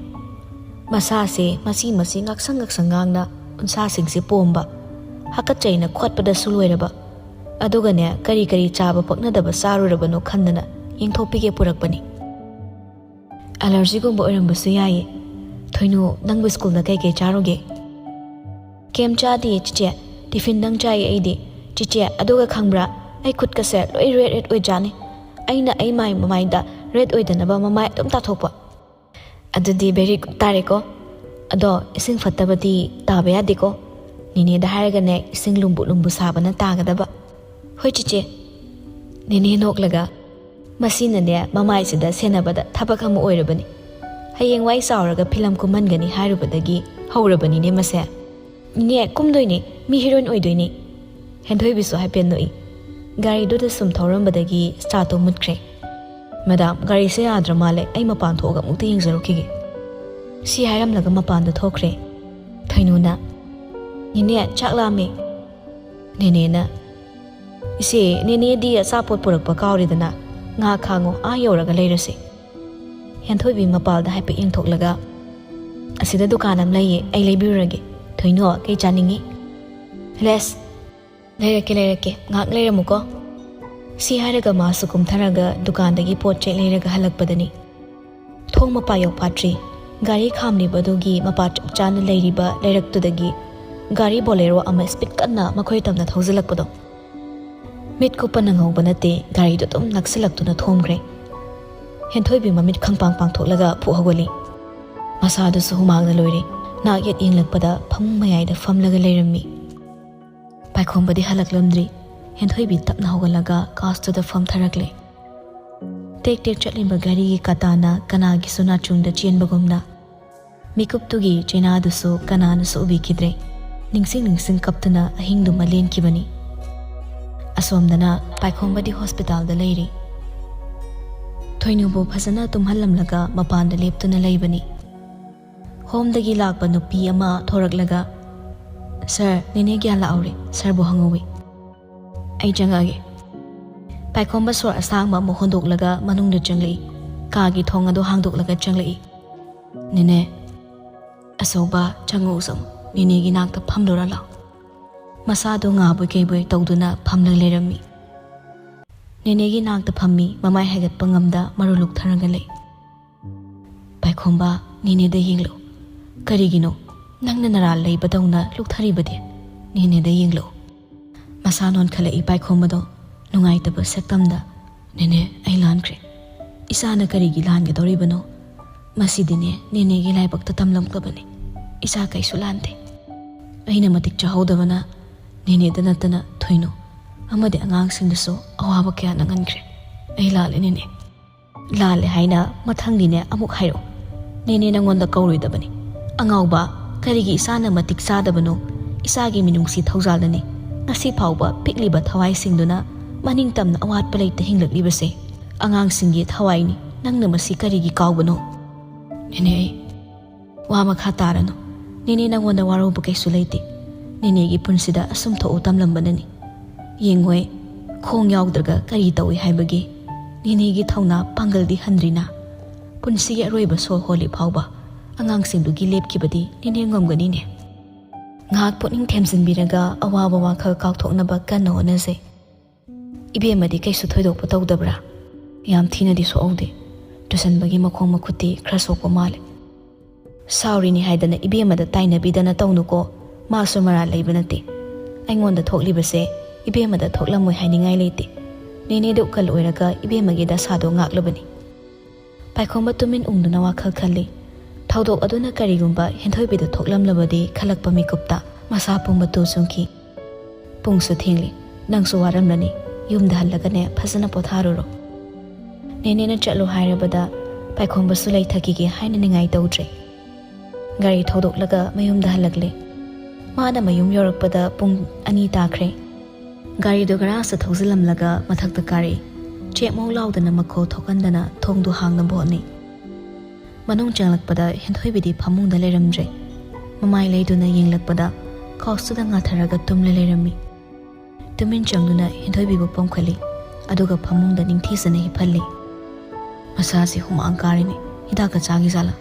"ꯃꯁꯥꯁꯦ ꯃꯁꯤ ꯃꯁꯤ ꯉꯥꯛꯁꯪ ꯉꯥꯛꯁꯪ ꯉꯥꯡꯅ ꯎꯟꯁꯥꯁꯤꯡꯁꯦ ꯄꯣꯝꯕ, ꯍꯥꯀꯠꯆꯩꯅ ꯈꯣꯠꯄꯗꯁꯨ ꯂꯣꯏꯔꯕ, ꯑꯗꯨꯒꯅꯦ ꯀꯔꯤ ꯀꯔꯤ ꯆꯥꯕ ꯄꯛꯅꯗꯕ ꯆꯥꯔꯨꯔꯕꯅꯣ ꯈꯟꯗꯅ ꯌꯦꯡꯊꯣꯛꯄꯤꯒꯦ ꯄꯨꯔꯛꯄꯅꯤ꯫" "ꯑꯦꯂꯔꯖꯤꯒꯨꯝꯕ ꯑꯣꯏꯔꯝꯕꯁꯨ ꯌꯥꯏꯌꯦ꯫ ꯊꯣꯏꯅꯨ, ꯅꯪꯕꯨ ꯁ꯭ꯀꯨꯜꯗ ꯀꯩꯀꯩ ꯆꯥꯔꯨꯒꯦ?" "ꯀꯩꯝ ꯆꯥꯗꯤꯌꯦ ꯆꯤꯆꯦ, ꯇꯤꯐꯤꯟꯗꯪ ꯆꯥꯏꯌꯦ ꯑꯩꯗꯤ꯫ ꯆꯤꯆꯦ, ꯑꯗꯨꯒ ꯈꯪꯕ꯭ꯔꯥ, ꯑꯩ ꯈꯨꯠꯀꯁꯦ ꯂꯣꯏ ꯔꯦꯗ ꯔꯦꯗ ꯑꯣꯏꯖꯥꯠꯅꯤ꯫ ꯑꯩꯅ ꯑꯩ ꯃꯥꯏ ꯃꯃꯥꯏꯗ ꯔꯦꯗ ꯑꯣꯏꯗꯅꯕ ꯃꯃꯥꯏ ꯑꯗꯨꯝ ꯇꯥꯊꯣꯛꯄ꯫" "ꯑꯗꯨꯗꯤ ꯕꯦꯔꯤ ꯒꯨꯗ ꯇꯥꯔꯦꯀꯣ꯫ ꯑꯗꯣ ꯏꯁꯤꯡ ꯐꯠꯇꯕꯗꯤ ꯇꯥꯕ ꯌꯥꯗꯦꯀꯣ꯫ ꯅꯦꯅꯦꯗ ꯍꯥꯏꯔꯒꯅꯦ, ꯏꯁꯤꯡ ꯂꯨꯝꯕꯨ ꯂꯨꯝꯕꯨ ꯁꯥꯕꯅ ꯇꯥꯒꯗꯕ꯫" "ꯍꯣꯏ ꯆꯤꯆꯦ꯫" ꯅꯦꯅꯦ ꯅꯣꯛꯂꯒ, "ꯃꯁꯤꯅꯅꯦ ꯃꯃꯥꯏꯁꯤꯗ ꯁꯦꯟꯅꯕꯗ ꯊꯕꯛ ꯑꯃ ꯑꯣꯏꯔꯕꯅꯤ꯫ ꯍꯌꯦꯡꯋꯥꯏ ꯆꯥꯎꯔꯒ ꯐꯤꯂꯝ ꯀꯨꯝꯍꯟꯒꯅꯤ ꯍꯥꯏꯔꯨꯕꯗꯒꯤ ꯍꯧꯔꯕꯅꯤꯅꯦ ꯃꯁꯦ꯫" "ꯏꯅꯦ, ꯀꯨꯝꯗꯣꯏꯅꯦ, ꯃꯤ ꯍꯤꯔꯣꯏꯟ ꯑꯣꯏꯗꯣꯏꯅꯦ꯫" ꯍꯦꯟꯊꯣꯏꯕꯤꯁꯨ ꯍꯥꯏꯐꯦꯠ ꯅꯣꯛꯏ꯫ ꯒꯥꯔꯤꯗꯨꯗ ꯁꯨꯝ ꯊꯧꯔꯝꯕꯗꯒꯤ ꯁ꯭ꯇꯥꯔꯠꯇꯣ ꯃꯨꯠꯈ꯭ꯔꯦ꯫ "ꯃꯦꯗꯥꯝ, ꯒꯥꯔꯤꯁꯦ ꯌꯥꯗ꯭ꯔ ꯃꯥꯜꯂꯦ, ꯑꯩ ꯃꯄꯥꯟ ꯊꯣꯛꯑꯒ ꯑꯃꯨꯛꯇ ꯌꯦꯡꯖꯔꯨꯈꯤꯒꯦ꯫" ꯁꯤ ꯍꯥꯏꯔꯝꯂꯒ ꯃꯄꯥꯟꯗ ꯊꯣꯛꯈ꯭ꯔꯦ꯫ ꯊꯣꯏꯅꯨꯅ, "ꯅꯦꯅꯦ, ꯆꯥꯛ ꯂꯥꯝꯃꯦ꯫" ꯅꯦꯅꯦꯅ, "ꯏꯆꯦ, ꯅꯦꯅꯦꯗꯤ ꯑꯆꯥꯄꯣꯠ ꯄꯨꯔꯛꯄ ꯀꯥꯎꯔꯦꯗꯅ, ꯉꯥ ꯈꯥꯡꯉꯣ, ꯑꯥ ꯌꯧꯔꯒ ꯂꯩꯔꯁꯤ꯫" ꯍꯦꯟꯊꯣꯏꯕꯤ ꯃꯄꯥꯜꯗ ꯍꯥꯏꯐꯦꯠ ꯌꯦꯡꯊꯣꯛꯂꯒ, "ꯑꯁꯤꯗ ꯗꯨꯀꯥꯟ ꯑꯃ ꯂꯩꯌꯦ, ꯑꯩ ꯂꯩꯕꯤꯔꯨꯔꯒꯦ꯫ ꯊꯣꯏꯅꯣ, ꯀꯩ ꯆꯥꯅꯤꯡꯉꯤ?" "ꯂꯦꯁ, ꯂꯩꯔꯛꯀꯦ, ꯂꯩꯔꯛꯀꯦ, ꯉꯥꯏꯍꯥꯛ ꯂꯩꯔꯝꯃꯨꯀꯣ꯫" ꯁꯤ ꯍꯥꯏꯔꯒ ꯃꯥꯁꯨ ꯀꯨꯝꯊꯔꯒ ꯗꯨꯀꯥꯟꯗꯒꯤ ꯄꯣꯠ ꯆꯩ ꯂꯩꯔꯒ ꯍꯜꯂꯛꯄꯗꯅꯤ꯫ ꯊꯣꯡ ꯃꯄꯥ ꯌꯧꯐꯥꯠꯇ꯭ꯔꯤ, ꯒꯥꯔꯤ ꯈꯥꯝꯂꯤꯕ ꯑꯗꯨꯒꯤ ꯃꯄꯥ ꯆꯞ ꯆꯥꯅ ꯂꯩꯔꯤꯕ ꯂꯩꯔꯛꯇꯨꯗꯒꯤ ꯒꯥꯔꯤ ꯕꯣꯂꯦꯔꯣ ꯑꯃ ꯁ꯭ꯄꯤꯗ ꯀꯟꯅ ꯃꯈꯣꯏ ꯇꯝꯅ ꯊꯧꯖꯤꯜꯂꯛꯄꯗꯣ꯫ ꯃꯤꯠ ꯀꯨꯞꯄ ꯅꯪꯍꯧꯕ ꯅꯠꯇꯦ, ꯒꯥꯔꯤꯗꯨ ꯑꯗꯨꯝ ꯅꯛꯁꯤꯜꯂꯛꯇꯨꯅ ꯊꯣꯝꯈ꯭ꯔꯦ꯫ ꯍꯦꯟꯊꯣꯏꯕꯤ ꯃꯃꯤꯠ ꯈꯪꯄꯥꯡ ꯄꯥꯡꯊꯣꯛꯂꯒ ꯐꯨꯛ ꯍꯧꯒꯠꯂꯤ꯫ ꯃꯁꯥꯗꯨꯁꯨ ꯍꯨꯃꯥꯡꯅ ꯂꯣꯏꯔꯦ꯫ ꯅꯥꯛ ꯌꯦꯠ ꯌꯦꯡꯂꯛꯄꯗ ꯐꯃꯨꯡ ꯃꯌꯥꯏꯗ ꯐꯝꯂꯒ ꯂꯩꯔꯝꯃꯤ꯫ ꯄꯥꯏꯈꯣꯝꯕꯗꯤ ꯍꯜꯂꯛꯂꯝꯗ꯭ꯔꯤ꯫ ꯍꯦꯟꯊꯣꯏꯕꯤ ꯇꯞꯅ ꯍꯧꯒꯠꯂꯒ ꯀꯥꯁꯇꯨꯗ ꯐꯝꯊꯔꯛꯂꯦ꯫ ꯇꯦꯛ ꯇꯦꯛ ꯆꯠꯂꯤꯕ ꯒꯥꯔꯤꯒꯤ ꯀꯥꯇꯥꯅ ꯀꯅꯥꯒꯤꯁꯨ ꯅꯥꯆꯨꯡꯗ ꯆꯦꯟꯕꯒꯨꯝꯅ ꯃꯤꯀꯨꯞꯇꯨꯒꯤ ꯆꯩꯅꯥꯗꯨꯁꯨ ꯀꯅꯥꯅꯁꯨ ꯎꯕꯤꯈꯤꯗ꯭ꯔꯦ꯫ ꯅꯤꯡꯁꯤꯡ ꯅꯤꯡꯁꯤꯡ ꯀꯞꯇꯨꯅ ꯑꯍꯤꯡꯗꯨꯃ ꯂꯦꯟꯈꯤꯕꯅꯤ꯫ ꯑꯁꯣꯝꯗꯅ ꯄꯥꯏꯈꯣꯝꯕꯗꯤ ꯍꯣꯁꯄꯤꯇꯥꯜꯗ ꯂꯩꯔꯤ꯫ ꯊꯣꯏꯅꯨꯕꯨ ꯐꯖꯅ ꯇꯨꯝꯍꯜꯂꯝꯂꯒ ꯃꯄꯥꯟꯗ ꯂꯦꯞꯇꯨꯅ ꯂꯩꯕꯅꯤ꯫ ꯍꯣꯝꯗꯒꯤ ꯂꯥꯛꯄ ꯅꯨꯄꯤ ꯑꯃ ꯊꯣꯔꯛꯂꯒ, "ꯁꯥꯔ, ꯅꯦꯅꯦ ꯒ꯭ꯌꯥꯟ ꯂꯥꯛꯍꯧꯔꯦ, ꯁꯥꯔꯕꯨ ꯍꯪꯍꯧꯋꯤ꯫" "ꯑꯩ ꯆꯪꯉꯛꯑꯒꯦ꯫" ꯄꯥꯏꯈꯣꯝꯕ ꯁꯣꯔ ꯑꯁꯥꯡꯕ ꯑꯃ ꯍꯣꯟꯗꯣꯛꯂꯒ ꯃꯅꯨꯡꯗ ꯆꯪꯂꯛꯏ꯫ ꯀꯥꯒꯤ ꯊꯣꯡ ꯑꯗꯨ ꯍꯥꯡꯗꯣꯛꯂꯒ ꯆꯪꯂꯛꯏ꯫ "ꯅꯦꯅꯦ꯫" "ꯑꯆꯧꯕ, ꯆꯪꯉꯛꯎ ꯆꯪꯉꯨ, ꯅꯦꯅꯦꯒꯤ ꯅꯥꯛꯇ ꯐꯝꯂꯨꯔ ꯂꯥꯛꯑꯣ꯫" ꯃꯁꯥꯗꯣ ꯉꯥꯕꯣꯏ ꯀꯩꯕꯣꯏ ꯇꯧꯗꯨꯅ ꯐꯝꯂꯒ ꯂꯩꯔꯝꯃꯤ꯫ ꯅꯦꯅꯦꯒꯤ ꯅꯥꯛꯇ ꯐꯝꯃꯤ, ꯃꯃꯥꯏ ꯍꯥꯏꯒꯠꯄ ꯉꯝꯗ ꯃꯔꯨ ꯂꯨꯛꯊꯔꯒ ꯂꯩ꯫ "ꯄꯥꯏꯈꯣꯝꯕ, ꯅꯦꯅꯦꯗ ꯌꯦꯡꯂꯛꯎ꯫" "ꯀꯔꯤꯒꯤꯅꯣ? ꯅꯪꯅ ꯅꯔꯥꯜ ꯂꯩꯕꯗꯧꯅ ꯂꯨꯛꯊꯔꯤꯕꯗꯤ? ꯅꯦꯅꯦꯗ ꯌꯦꯡꯂꯛꯎ꯫" ꯃꯁꯥ ꯅꯣꯟꯈꯠꯂꯛꯏ ꯄꯥꯏꯈꯣꯝꯕꯗꯣ ꯅꯨꯡꯉꯥꯏꯇꯕ ꯁꯛꯇꯝꯗ꯫ "ꯅꯦꯅꯦ, ꯑꯩ ꯂꯥꯟꯈ꯭ꯔꯦ꯫ ꯏꯆꯥꯅ ꯀꯔꯤꯒꯤ ꯂꯥꯟꯒꯗꯧꯔꯤꯕꯅꯣ? ꯃꯁꯤꯗꯤꯅꯦ, ꯅꯦꯅꯦꯒꯤ ꯂꯥꯏꯕꯛꯇ ꯇꯝꯂꯝꯂꯕꯅꯤ꯫ ꯏꯆꯥ ꯀꯩꯁꯨ ꯂꯥꯟꯗꯦ꯫ ꯑꯩꯅ ꯃꯇꯤꯛ ꯆꯥꯍꯧꯗꯕꯅ ꯅꯦꯅꯦꯗ ꯅꯠꯇꯅ ꯊꯣꯏꯅꯨ ꯑꯃꯗꯤ ꯑꯉꯥꯡꯁꯤꯡꯗꯁꯨ ꯑꯋꯥꯕ ꯀꯌꯥ ꯅꯪꯍꯟꯈ꯭ꯔꯦ꯫ ꯑꯩ ꯂꯥꯜꯂꯦ, ꯅꯦꯅꯦ꯫" "ꯂꯥꯜꯂꯦ ꯍꯥꯏꯅ ꯃꯊꯪꯗꯤꯅꯦ ꯑꯃꯨꯛ ꯍꯥꯏꯔꯛꯑꯣ꯫ ꯅꯦꯅꯦ ꯅꯪꯉꯣꯟꯗ ꯀꯧꯔꯣꯏꯗꯕꯅꯤ꯫ ꯑꯉꯥꯎꯕ, ꯀꯔꯤꯒꯤ ꯏꯆꯥꯅ ꯃꯇꯤꯛ ꯆꯥꯗꯕꯅꯣ? ꯏꯆꯥꯒꯤ ꯃꯤꯅꯨꯡꯁꯤ ꯊꯧꯖꯥꯜꯅꯅꯤ ꯉꯁꯤ ꯐꯥꯎꯕ ꯄꯤꯛꯂꯤꯕ ꯊꯋꯥꯏꯁꯤꯡꯗꯨꯅ ꯃꯅꯤꯡ ꯇꯝꯅ ꯑꯋꯥꯠꯄ ꯂꯩꯇ ꯍꯤꯡꯂꯛꯂꯤꯕꯁꯦ꯫ ꯑꯉꯥꯡꯁꯤꯡꯒꯤ ꯊꯋꯥꯏꯅꯤ, ꯅꯪꯅ ꯃꯁꯤ ꯀꯔꯤꯒꯤ ꯀꯥꯎꯕꯅꯣ?" "ꯅꯦꯅꯦ, ꯑꯩ ꯋꯥ ꯃꯈꯥ ꯇꯥꯔꯅꯨ꯫ ꯅꯦꯅꯦ ꯅꯪꯉꯣꯟꯗ ꯋꯥꯔꯧꯕ ꯀꯩꯁꯨ ꯂꯩꯇꯦ꯫ ꯅꯦꯅꯦꯒꯤ ꯄꯨꯟꯁꯤꯗ ꯑꯁꯨꯝ ꯊꯣꯛꯎ ꯇꯝꯂꯝꯕꯅꯅꯤ꯫ ꯌꯦꯡꯉꯣꯏ, ꯈꯣꯡ ꯌꯥꯎꯗ꯭ꯔꯒ ꯀꯔꯤ ꯇꯧꯏ ꯍꯥꯏꯕꯒꯦ? ꯅꯦꯅꯦꯒꯤ ꯊꯧꯅꯥ ꯄꯥꯡꯒꯜꯗꯤ ꯍꯟꯗ꯭ꯔꯤꯅ꯫ ꯄꯨꯟꯁꯤꯒꯤ ꯑꯔꯣꯏꯕ ꯁꯣꯔ ꯍꯣꯜꯂꯤ ꯐꯥꯎꯕ ꯑꯉꯥꯡꯁꯤꯡꯗꯨꯒꯤ ꯂꯦꯞꯈꯤꯕꯗꯤ ꯅꯦꯅꯦ ꯉꯝꯒꯅꯤꯅꯦ꯫" ꯉꯥꯏꯍꯥꯛ ꯄꯨꯛꯅꯤꯡ ꯊꯦꯝꯖꯤꯟꯕꯤꯔꯒ ꯑꯋꯥꯕ ꯋꯥꯈꯜ ꯀꯥꯎꯊꯣꯛꯅꯕ ꯀꯟꯅ ꯍꯣꯠꯅꯖꯩ꯫ "ꯏꯕꯦꯝꯃꯗꯤ ꯀꯩꯁꯨ ꯊꯣꯏꯗꯣꯛꯄ ꯇꯧꯗꯕ꯭ꯔꯥ?" "ꯌꯥꯝ ꯊꯤꯅꯗꯤ ꯁꯣꯛꯍꯧꯗꯦ꯫ ꯇꯨꯁꯟꯕꯒꯤ ꯃꯈꯣꯡ ꯃꯈꯨꯠꯇꯤ ꯈꯔ ꯁꯣꯛꯄ ꯃꯥꯜꯂꯦ꯫" "ꯁꯥꯎꯔꯤꯅꯤ ꯍꯥꯏꯗꯅ ꯏꯕꯦꯝꯃꯗ ꯇꯥꯏꯅꯕꯤꯗꯅ ꯇꯧꯅꯨꯀꯣ꯫ ꯃꯥꯁꯨ ꯃꯔꯥꯜ ꯂꯩꯕ ꯅꯠꯇꯦ꯫ ꯑꯩꯉꯣꯟꯗ ꯊꯣꯛꯂꯤꯕꯁꯦ ꯏꯕꯦꯝꯃꯗ ꯊꯣꯛꯂꯝꯃꯣꯏ ꯍꯥꯏꯅꯤꯡꯉꯥꯏ ꯂꯩꯇꯦ꯫ ꯅꯦꯅꯦꯗ ꯎꯀꯜ ꯑꯣꯏꯔꯒ ꯏꯕꯦꯝꯃꯒꯤ ꯗꯁꯥꯗꯣ ꯉꯥꯛꯂꯕꯅꯤ꯫ ꯄꯥꯏꯈꯣꯝꯕ ꯇꯨꯃꯤꯟ ꯎꯪꯗꯨꯅ ꯋꯥꯈꯜ ꯈꯜꯂꯤ꯫ ꯊꯧꯗꯣꯛ ꯑꯗꯨꯅ ꯀꯔꯤꯒꯨꯝꯕ ꯍꯦꯟꯊꯣꯏꯕꯤꯗ ꯊꯣꯛꯂꯝꯂꯕꯗꯤ ꯈꯜꯂꯛꯄ ꯃꯤꯀꯨꯞꯇ ꯃꯁꯥ ꯄꯨꯝꯕ ꯇꯨ ꯆꯨꯡꯈꯤ꯫ ꯄꯨꯡꯁꯨ ꯊꯦꯡꯂꯤ, ꯅꯪꯁꯨ ꯋꯥꯔꯝꯂꯅꯤ, ꯌꯨꯝꯗ ꯍꯜꯂꯒꯅꯦ ꯐꯖꯅ ꯄꯣꯊꯥꯔꯨꯔꯣ꯫ ꯅꯦꯅꯦꯅ ꯆꯠꯂꯣ ꯍꯥꯏꯔꯕꯗ ꯄꯥꯏꯈꯣꯝꯕꯁꯨ ꯂꯩꯊꯈꯤꯒꯦ ꯍꯥꯏꯅ ꯅꯤꯡꯉꯥꯏ ꯇꯧꯗ꯭ꯔꯦ꯫ ꯒꯥꯔꯤ ꯊꯧꯗꯣꯛꯂꯒ ꯃꯌꯨꯝꯗ ꯍꯜꯂꯛꯂꯦ꯫ ꯃꯥꯅ ꯃꯌꯨꯝ ꯌꯧꯔꯛꯄꯗ ꯄꯨꯡ ꯑꯅꯤ ꯇꯥꯈ꯭ꯔꯦ꯫ ꯒꯥꯔꯤꯗꯨ ꯒꯔꯥꯖꯇ ꯊꯧꯖꯤꯜꯂꯝꯂꯒ ꯃꯊꯛꯇ ꯀꯥꯔꯛꯏ꯫ ꯆꯦꯛ ꯃꯧ ꯂꯥꯎꯗꯅ ꯃꯈꯣꯜ ꯊꯣꯛꯍꯟꯗꯅ ꯊꯣꯡꯗꯨ ꯍꯥꯡꯅꯕ ꯍꯣꯠꯅꯩ꯫ ꯃꯅꯨꯡ ꯆꯪꯂꯛꯄꯗ ꯍꯦꯟꯊꯣꯏꯕꯤꯗꯤ ꯐꯃꯨꯡꯗ ꯂꯩꯔꯝꯗ꯭ꯔꯦ꯫ ꯃꯃꯥꯏ ꯂꯩꯗꯨꯅ ꯌꯦꯡꯂꯛꯄꯗ ꯀꯥꯎꯁꯇꯨꯗ ꯉꯥꯊꯔꯒ ꯇꯨꯝꯂ ꯂꯩꯔꯝꯃꯤ꯫ ꯇꯨꯃꯤꯟ ꯆꯪꯗꯨꯅ ꯍꯦꯟꯊꯣꯏꯕꯤꯕꯨ ꯄꯣꯝꯈꯠꯂꯤ, ꯑꯗꯨꯒ ꯐꯃꯨꯡꯗ ꯅꯤꯡꯊꯤꯖꯅ ꯍꯤꯞꯍꯜꯂꯤ꯫ "ꯃꯁꯥꯁꯤ ꯍꯨꯃꯥꯡ ꯀꯥꯔꯤꯅꯤ, ꯍꯤꯗꯥꯛꯀ ꯆꯥꯈꯤꯖꯥꯠꯂꯥ?"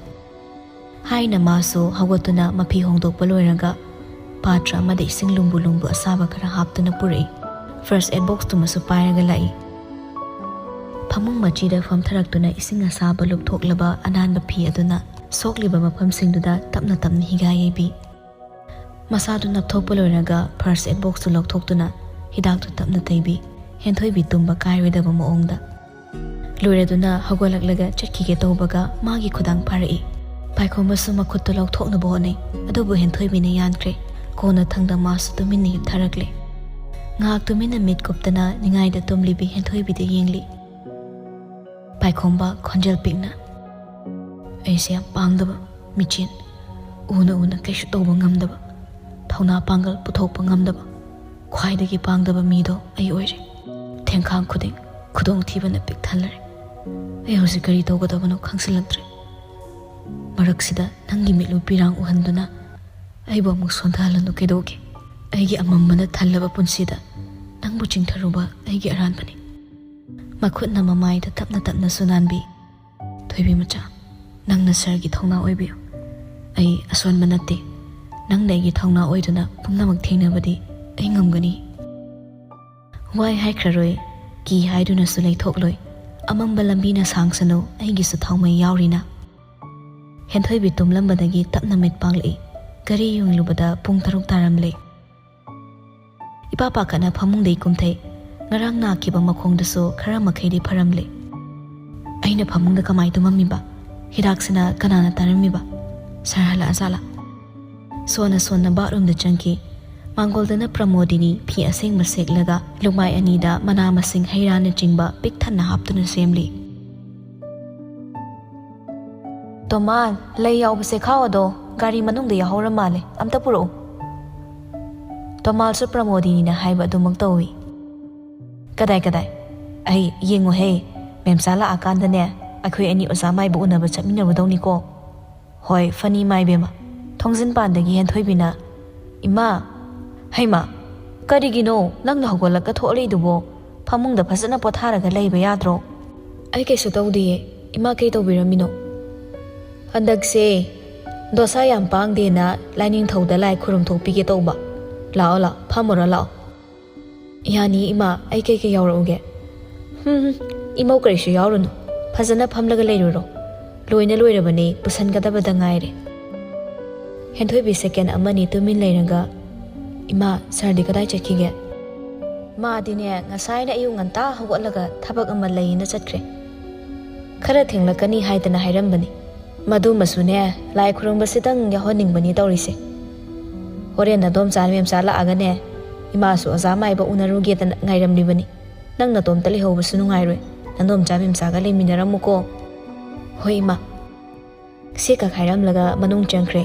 ꯍꯥꯏꯅ ꯃꯥꯁꯨ ꯍꯧꯒꯠꯇꯨꯅ ꯃꯐꯤ ꯍꯣꯡꯗꯣꯛꯄ ꯂꯣꯏꯔꯒ ꯄꯥꯇ꯭ꯔ ꯑꯃꯗ ꯏꯁꯤꯡ ꯂꯨꯝꯕꯨ ꯂꯨꯝꯕꯨ ꯑꯁꯥꯕ ꯈꯔ ꯍꯥꯞꯇꯨꯅ ꯄꯨꯔꯛꯏ꯫ ꯐꯥꯔꯁ ꯑꯦꯗ ꯕꯣꯛꯁꯇꯨꯃꯁꯨ ꯄꯥꯏꯔꯒ ꯂꯥꯛꯏ꯫ ꯐꯃꯨꯡ ꯃꯆꯤꯗ ꯐꯝꯊꯔꯛꯇꯨꯅ ꯏꯁꯤꯡ ꯑꯁꯥꯕ ꯂꯨꯞꯊꯣꯛꯂꯕ ꯑꯅꯥꯟꯕ ꯐꯤ ꯑꯗꯨꯅ ꯁꯣꯛꯂꯤꯕ ꯃꯐꯝꯁꯤꯡꯗꯨꯗ ꯇꯞꯅ ꯇꯞꯅ ꯍꯤꯒꯥ ꯌꯩꯕꯤ꯫ ꯃꯁꯥꯗꯨ ꯅꯞꯊꯣꯛꯄ ꯂꯣꯏꯔꯒ ꯐꯥꯔꯁ ꯑꯦꯗ ꯕꯣꯛꯁꯇꯨ ꯂꯧꯊꯣꯛꯇꯨꯅ ꯍꯤꯗꯥꯛꯇꯨ ꯇꯞꯅ ꯇꯩꯕꯤ꯫ ꯍꯦꯟꯊꯣꯏꯕꯤ ꯇꯨꯝꯕ ꯀꯥꯏꯔꯣꯏꯗꯕ ꯃꯑꯣꯡꯗ꯫ ꯂꯣꯏꯔꯗꯨꯅ ꯍꯧꯒꯠꯂꯛꯂꯒ ꯆꯠꯈꯤꯒꯦ ꯇꯧꯕꯒ ꯃꯥꯒꯤ ꯈꯨꯗꯥꯡ ꯐꯥꯔꯛꯏ꯫ ꯄꯥꯏꯈꯣꯝꯕꯁꯨ ꯃꯈꯨꯠꯇꯨ ꯂꯧꯊꯣꯛꯅꯕ ꯍꯣꯠꯅꯩ, ꯑꯗꯨꯕꯨ ꯍꯦꯟꯊꯣꯏꯕꯤꯅ ꯌꯥꯟꯈ꯭ꯔꯦ꯫ ꯀꯣꯟꯅꯊꯪꯗ ꯃꯥꯁꯨ ꯇꯨꯃꯤꯟꯅ ꯍꯤꯞꯊꯔꯛꯂꯦ꯫ ꯉꯥꯏꯍꯥꯛ ꯇꯨꯃꯤꯟꯅ ꯃꯤꯠ ꯀꯨꯞꯇꯅ ꯅꯤꯡꯉꯥꯏꯗ ꯇꯨꯝꯂꯤꯕꯤ ꯍꯦꯟꯊꯣꯏꯕꯤꯗ ꯌꯦꯡꯂꯤ꯫ ꯄꯥꯏꯈꯣꯝꯕ ꯈꯣꯟꯖꯦꯜ ꯄꯤꯛꯅ, "ꯑꯩꯁꯦ ꯌꯥꯝ ꯄꯥꯡꯗꯕ ꯃꯤꯆꯦꯟ, ꯎꯅ ꯎꯅ ꯀꯩꯁꯨ ꯇꯧꯕ ꯉꯝꯗꯕ, ꯊꯧꯅꯥ ꯄꯥꯡꯒꯜ ꯄꯨꯊꯣꯛꯄ ꯉꯝꯗꯕ, ꯈ꯭ꯋꯥꯏꯗꯒꯤ ꯄꯥꯡꯗꯕ ꯃꯤꯗꯣ ꯑꯩ ꯑꯣꯏꯔꯦ꯫ ꯊꯦꯡꯈꯥꯡ ꯈꯨꯗꯤꯡ ꯈꯨꯗꯣꯡꯊꯤꯕꯅ ꯄꯤꯛ ꯊꯜꯂꯔꯦ꯫ ꯑꯩ ꯍꯧꯖꯤꯛ ꯀꯔꯤ ꯇꯧꯒꯗꯕꯅꯣ ꯈꯪꯖꯤꯜꯂꯛꯇ꯭ꯔꯦ꯫ ꯃꯔꯛꯁꯤꯗ ꯅꯪꯒꯤ ꯃꯤꯠꯂꯨ ꯄꯤꯔꯥꯡ ꯎꯍꯟꯗꯨꯅ ꯑꯩꯕꯨ ꯑꯃꯨꯛ ꯁꯣꯟꯊꯍꯜꯂꯅꯨ ꯀꯩꯗꯧꯒꯦ? ꯑꯩꯒꯤ ꯑꯃꯝꯕꯅ ꯊꯜꯂꯕ ꯄꯨꯟꯁꯤꯗ ꯅꯪꯕꯨ ꯆꯤꯡꯊꯔꯨꯕ ꯑꯩꯒꯤ ꯑꯔꯥꯟꯕꯅꯤ꯫" ꯃꯈꯨꯠꯅ ꯃꯃꯥꯏꯗ ꯇꯞꯅ ꯇꯞꯅꯁꯨ ꯅꯥꯟꯕꯤ꯫ "ꯊꯣꯏꯕꯤ ꯃꯆꯥ, ꯅꯪꯅ ꯁꯥꯔꯒꯤ ꯊꯧꯅꯥ ꯑꯣꯏꯕꯤꯌꯨ꯫ ꯑꯩ ꯑꯁꯣꯟꯕ ꯅꯠꯇꯦ꯫ ꯅꯪꯅ ꯑꯩꯒꯤ ꯊꯧꯅꯥ ꯑꯣꯏꯗꯨꯅ ꯄꯨꯝꯅꯃꯛ ꯊꯦꯡꯅꯕꯗꯤ ꯑꯩ ꯉꯝꯒꯅꯤ꯫" ꯋꯥꯏ ꯍꯥꯏꯈ꯭ꯔꯔꯣꯏ, ꯀꯤ ꯍꯥꯏꯗꯨꯅꯁꯨ ꯂꯩꯊꯣꯛꯂꯣꯏ꯫ ꯑꯃꯝꯕ ꯂꯝꯕꯤꯅ ꯁꯥꯡꯁꯅꯨ, ꯑꯩꯒꯤꯁꯨ ꯊꯥꯎꯃꯩ ꯌꯥꯎꯔꯤꯅ꯫ ꯍꯦꯟꯊꯣꯏꯕꯤ ꯇꯨꯝꯂꯝꯕꯗꯒꯤ ꯇꯞꯅ ꯃꯤꯠ ꯄꯥꯡꯂꯛꯏ꯫ ꯘꯔꯤ ꯌꯦꯡꯂꯨꯕꯗ ꯄꯨꯡ ꯇꯔꯨꯛ ꯇꯥꯔꯝꯂꯦ꯫ ꯏꯄꯥ ꯄꯥꯈꯠꯅ ꯐꯃꯨꯡꯗꯒꯤ ꯀꯨꯝꯊꯩ꯫ ꯉꯔꯥꯡ ꯅꯥꯈꯤꯕ ꯃꯈꯣꯡꯗꯨꯁꯨ ꯈꯔ ꯃꯈꯩꯗꯤ ꯐꯔꯝꯂꯦ꯫ ꯑꯩꯅ ꯐꯃꯨꯡꯗ ꯀꯃꯥꯏ ꯇꯨꯝꯃꯝꯃꯤꯕ? ꯍꯤꯗꯥꯛꯁꯤꯅ ꯀꯅꯥꯅ ꯇꯥꯔꯝꯃꯤꯕ? ꯁꯥꯔ ꯍꯜꯂꯛꯑꯖꯥꯠꯂꯥ? ꯁꯣꯟꯅ ꯁꯣꯟꯅ ꯕꯥꯠꯔꯨꯝꯗ ꯆꯪꯈꯤ꯫ ꯃꯥꯡꯒꯣꯜꯗꯅ ꯄ꯭ꯔꯃꯣꯗꯤꯅꯤ ꯐꯤ ꯑꯁꯦꯡꯕ ꯁꯦꯠꯂꯒ ꯂꯨꯃꯥꯏ ꯑꯅꯤꯗ ꯃꯅꯥ ꯃꯁꯤꯡ ꯍꯩ ꯔꯥꯅꯆꯤꯡꯕ ꯄꯤꯛ ꯊꯟꯅ ꯍꯥꯞꯇꯨꯅ ꯁꯦꯝꯂꯤ꯫ "ꯇꯣꯃꯥꯜ, ꯂꯩ ꯌꯥꯎꯕ ꯆꯦꯈꯥꯎ ꯑꯗꯣ ꯒꯥꯔꯤ ꯃꯅꯨꯡꯗ ꯌꯥꯎꯍꯧꯔ ꯃꯥꯜꯂꯦ, ꯑꯝꯇ ꯄꯨꯔꯛꯎ꯫" ꯇꯣꯃꯥꯜꯁꯨ ꯄ꯭ꯔꯃꯣꯗꯤꯅꯤꯅ ꯍꯥꯏꯕ ꯑꯗꯨꯃꯛ ꯇꯧꯏ꯫ "ꯀꯗꯥꯏ ꯀꯗꯥꯏ? ꯑꯩ ꯌꯦꯡꯉꯨꯍꯦ, ꯃꯦꯝꯆꯥ ꯂꯥꯛꯑꯀꯥꯟꯗꯅꯦ ꯑꯩꯈꯣꯏ ꯑꯅꯤ ꯑꯣꯖꯥ ꯃꯥꯏꯕ ꯎꯅꯕ ꯆꯠꯃꯤꯟꯅꯔꯨꯗꯧꯅꯤꯀꯣ꯫ ꯍꯣꯏ, ꯐꯅꯤ ꯃꯥꯏꯕꯦꯝꯃ꯫" ꯊꯣꯡꯖꯤꯟ ꯄꯥꯟꯗꯒꯤ ꯍꯦꯟꯊꯣꯏꯕꯤꯅ, "ꯏꯃꯥ!" "ꯍꯩꯃꯥ, ꯀꯔꯤꯒꯤꯅꯣ ꯅꯪꯅ ꯍꯧꯒꯠꯂꯒ ꯊꯣꯛꯂꯛꯏꯗꯨꯕꯣ? ꯐꯃꯨꯡꯗ ꯐꯖꯅ ꯄꯣꯊꯥꯔꯒ ꯂꯩꯕ ꯌꯥꯗ꯭ꯔꯣ?" "ꯑꯩ ꯀꯩꯁꯨ ꯇꯧꯗꯤꯌꯦ꯫ ꯏꯃꯥ ꯀꯩ ꯇꯧꯕꯤꯔꯝꯃꯤꯅꯣ?" "ꯍꯟꯗꯛꯁꯦ ꯗꯣꯁꯥ ꯌꯥꯝ ꯄꯥꯡꯗꯦꯅ ꯂꯥꯏꯅꯤꯡꯊꯧꯗ ꯂꯥꯏ ꯈꯨꯔꯨꯝ ꯊꯣꯛꯄꯤꯒꯦ ꯇꯧꯕ꯫ ꯂꯥꯛꯑꯣ ꯂꯥꯛꯑꯣ, ꯐꯝꯃꯨꯔꯣ ꯂꯥꯛꯑꯣ꯫" "ꯌꯥꯅꯤ ꯏꯃꯥ, ꯑꯩ ꯀꯩꯀꯩ ꯌꯥꯎꯔꯛꯎꯒꯦ?" "ꯍꯨꯝ, ꯏꯃꯧ ꯀꯔꯤꯁꯨ ꯌꯥꯎꯔꯨꯅꯨ, ꯐꯖꯅ ꯐꯝꯂꯒ ꯂꯩꯔꯨꯔꯣ꯫ ꯂꯣꯏꯅ ꯂꯣꯏꯔꯕꯅꯦ, ꯄꯨꯁꯟꯒꯗꯕꯗ ꯉꯥꯏꯔꯦ꯫" ꯍꯦꯟꯊꯣꯏꯕꯤ ꯁꯦꯀꯦꯟ ꯑꯃꯅꯤ ꯇꯨꯃꯤꯟ ꯂꯩꯔꯒ, "ꯏꯃꯥ, ꯁꯥꯔꯗꯤ ꯀꯗꯥꯏ ꯆꯠꯈꯤꯒꯦ?" "ꯃꯥꯗꯤꯅꯦ, ꯉꯁꯥꯏꯅ ꯑꯌꯨꯛ ꯉꯟꯇꯥ ꯍꯧꯒꯠꯂꯒ ꯊꯕꯛ ꯑꯃ ꯂꯩꯌꯦꯅ ꯆꯠꯈ꯭ꯔꯦ꯫ ꯈꯔ ꯊꯦꯡꯂꯛꯀꯅꯤ ꯍꯥꯏꯗꯅ ꯍꯥꯏꯔꯝꯕꯅꯤ꯫ ꯃꯗꯨꯃꯁꯨꯅꯦ, ꯂꯥꯏ ꯈꯨꯔꯨꯝꯕꯁꯤꯗꯪ ꯌꯥꯎꯍꯟꯅꯤꯡꯕꯅꯤ ꯇꯧꯔꯤꯁꯦ꯫ ꯍꯣꯔꯦꯟ ꯅꯗꯣꯝꯆꯥ ꯃꯦꯝꯆꯥ ꯂꯥꯛꯑꯒꯅꯦ, ꯏꯃꯥꯁꯨ ꯑꯣꯖꯥ ꯃꯥꯏꯕ ꯎꯅꯔꯨꯒꯦꯗꯅ ꯉꯥꯏꯔꯝꯂꯤꯕꯅꯤ꯫ ꯅꯪ ꯅꯇꯣꯝꯇ ꯂꯩꯍꯧꯕꯁꯨ ꯅꯨꯡꯉꯥꯏꯔꯣꯏ꯫ ꯅꯗꯣꯝꯆꯥ ꯃꯦꯝꯆꯥꯒ ꯂꯩꯃꯤꯟꯅꯔꯝꯃꯨꯀꯣ꯫" "ꯍꯣꯏ ꯏꯃꯥ꯫" ꯁꯤ ꯈꯛ ꯍꯥꯏꯔꯝꯂꯒ ꯃꯅꯨꯡ ꯆꯪꯈ꯭ꯔꯦ꯫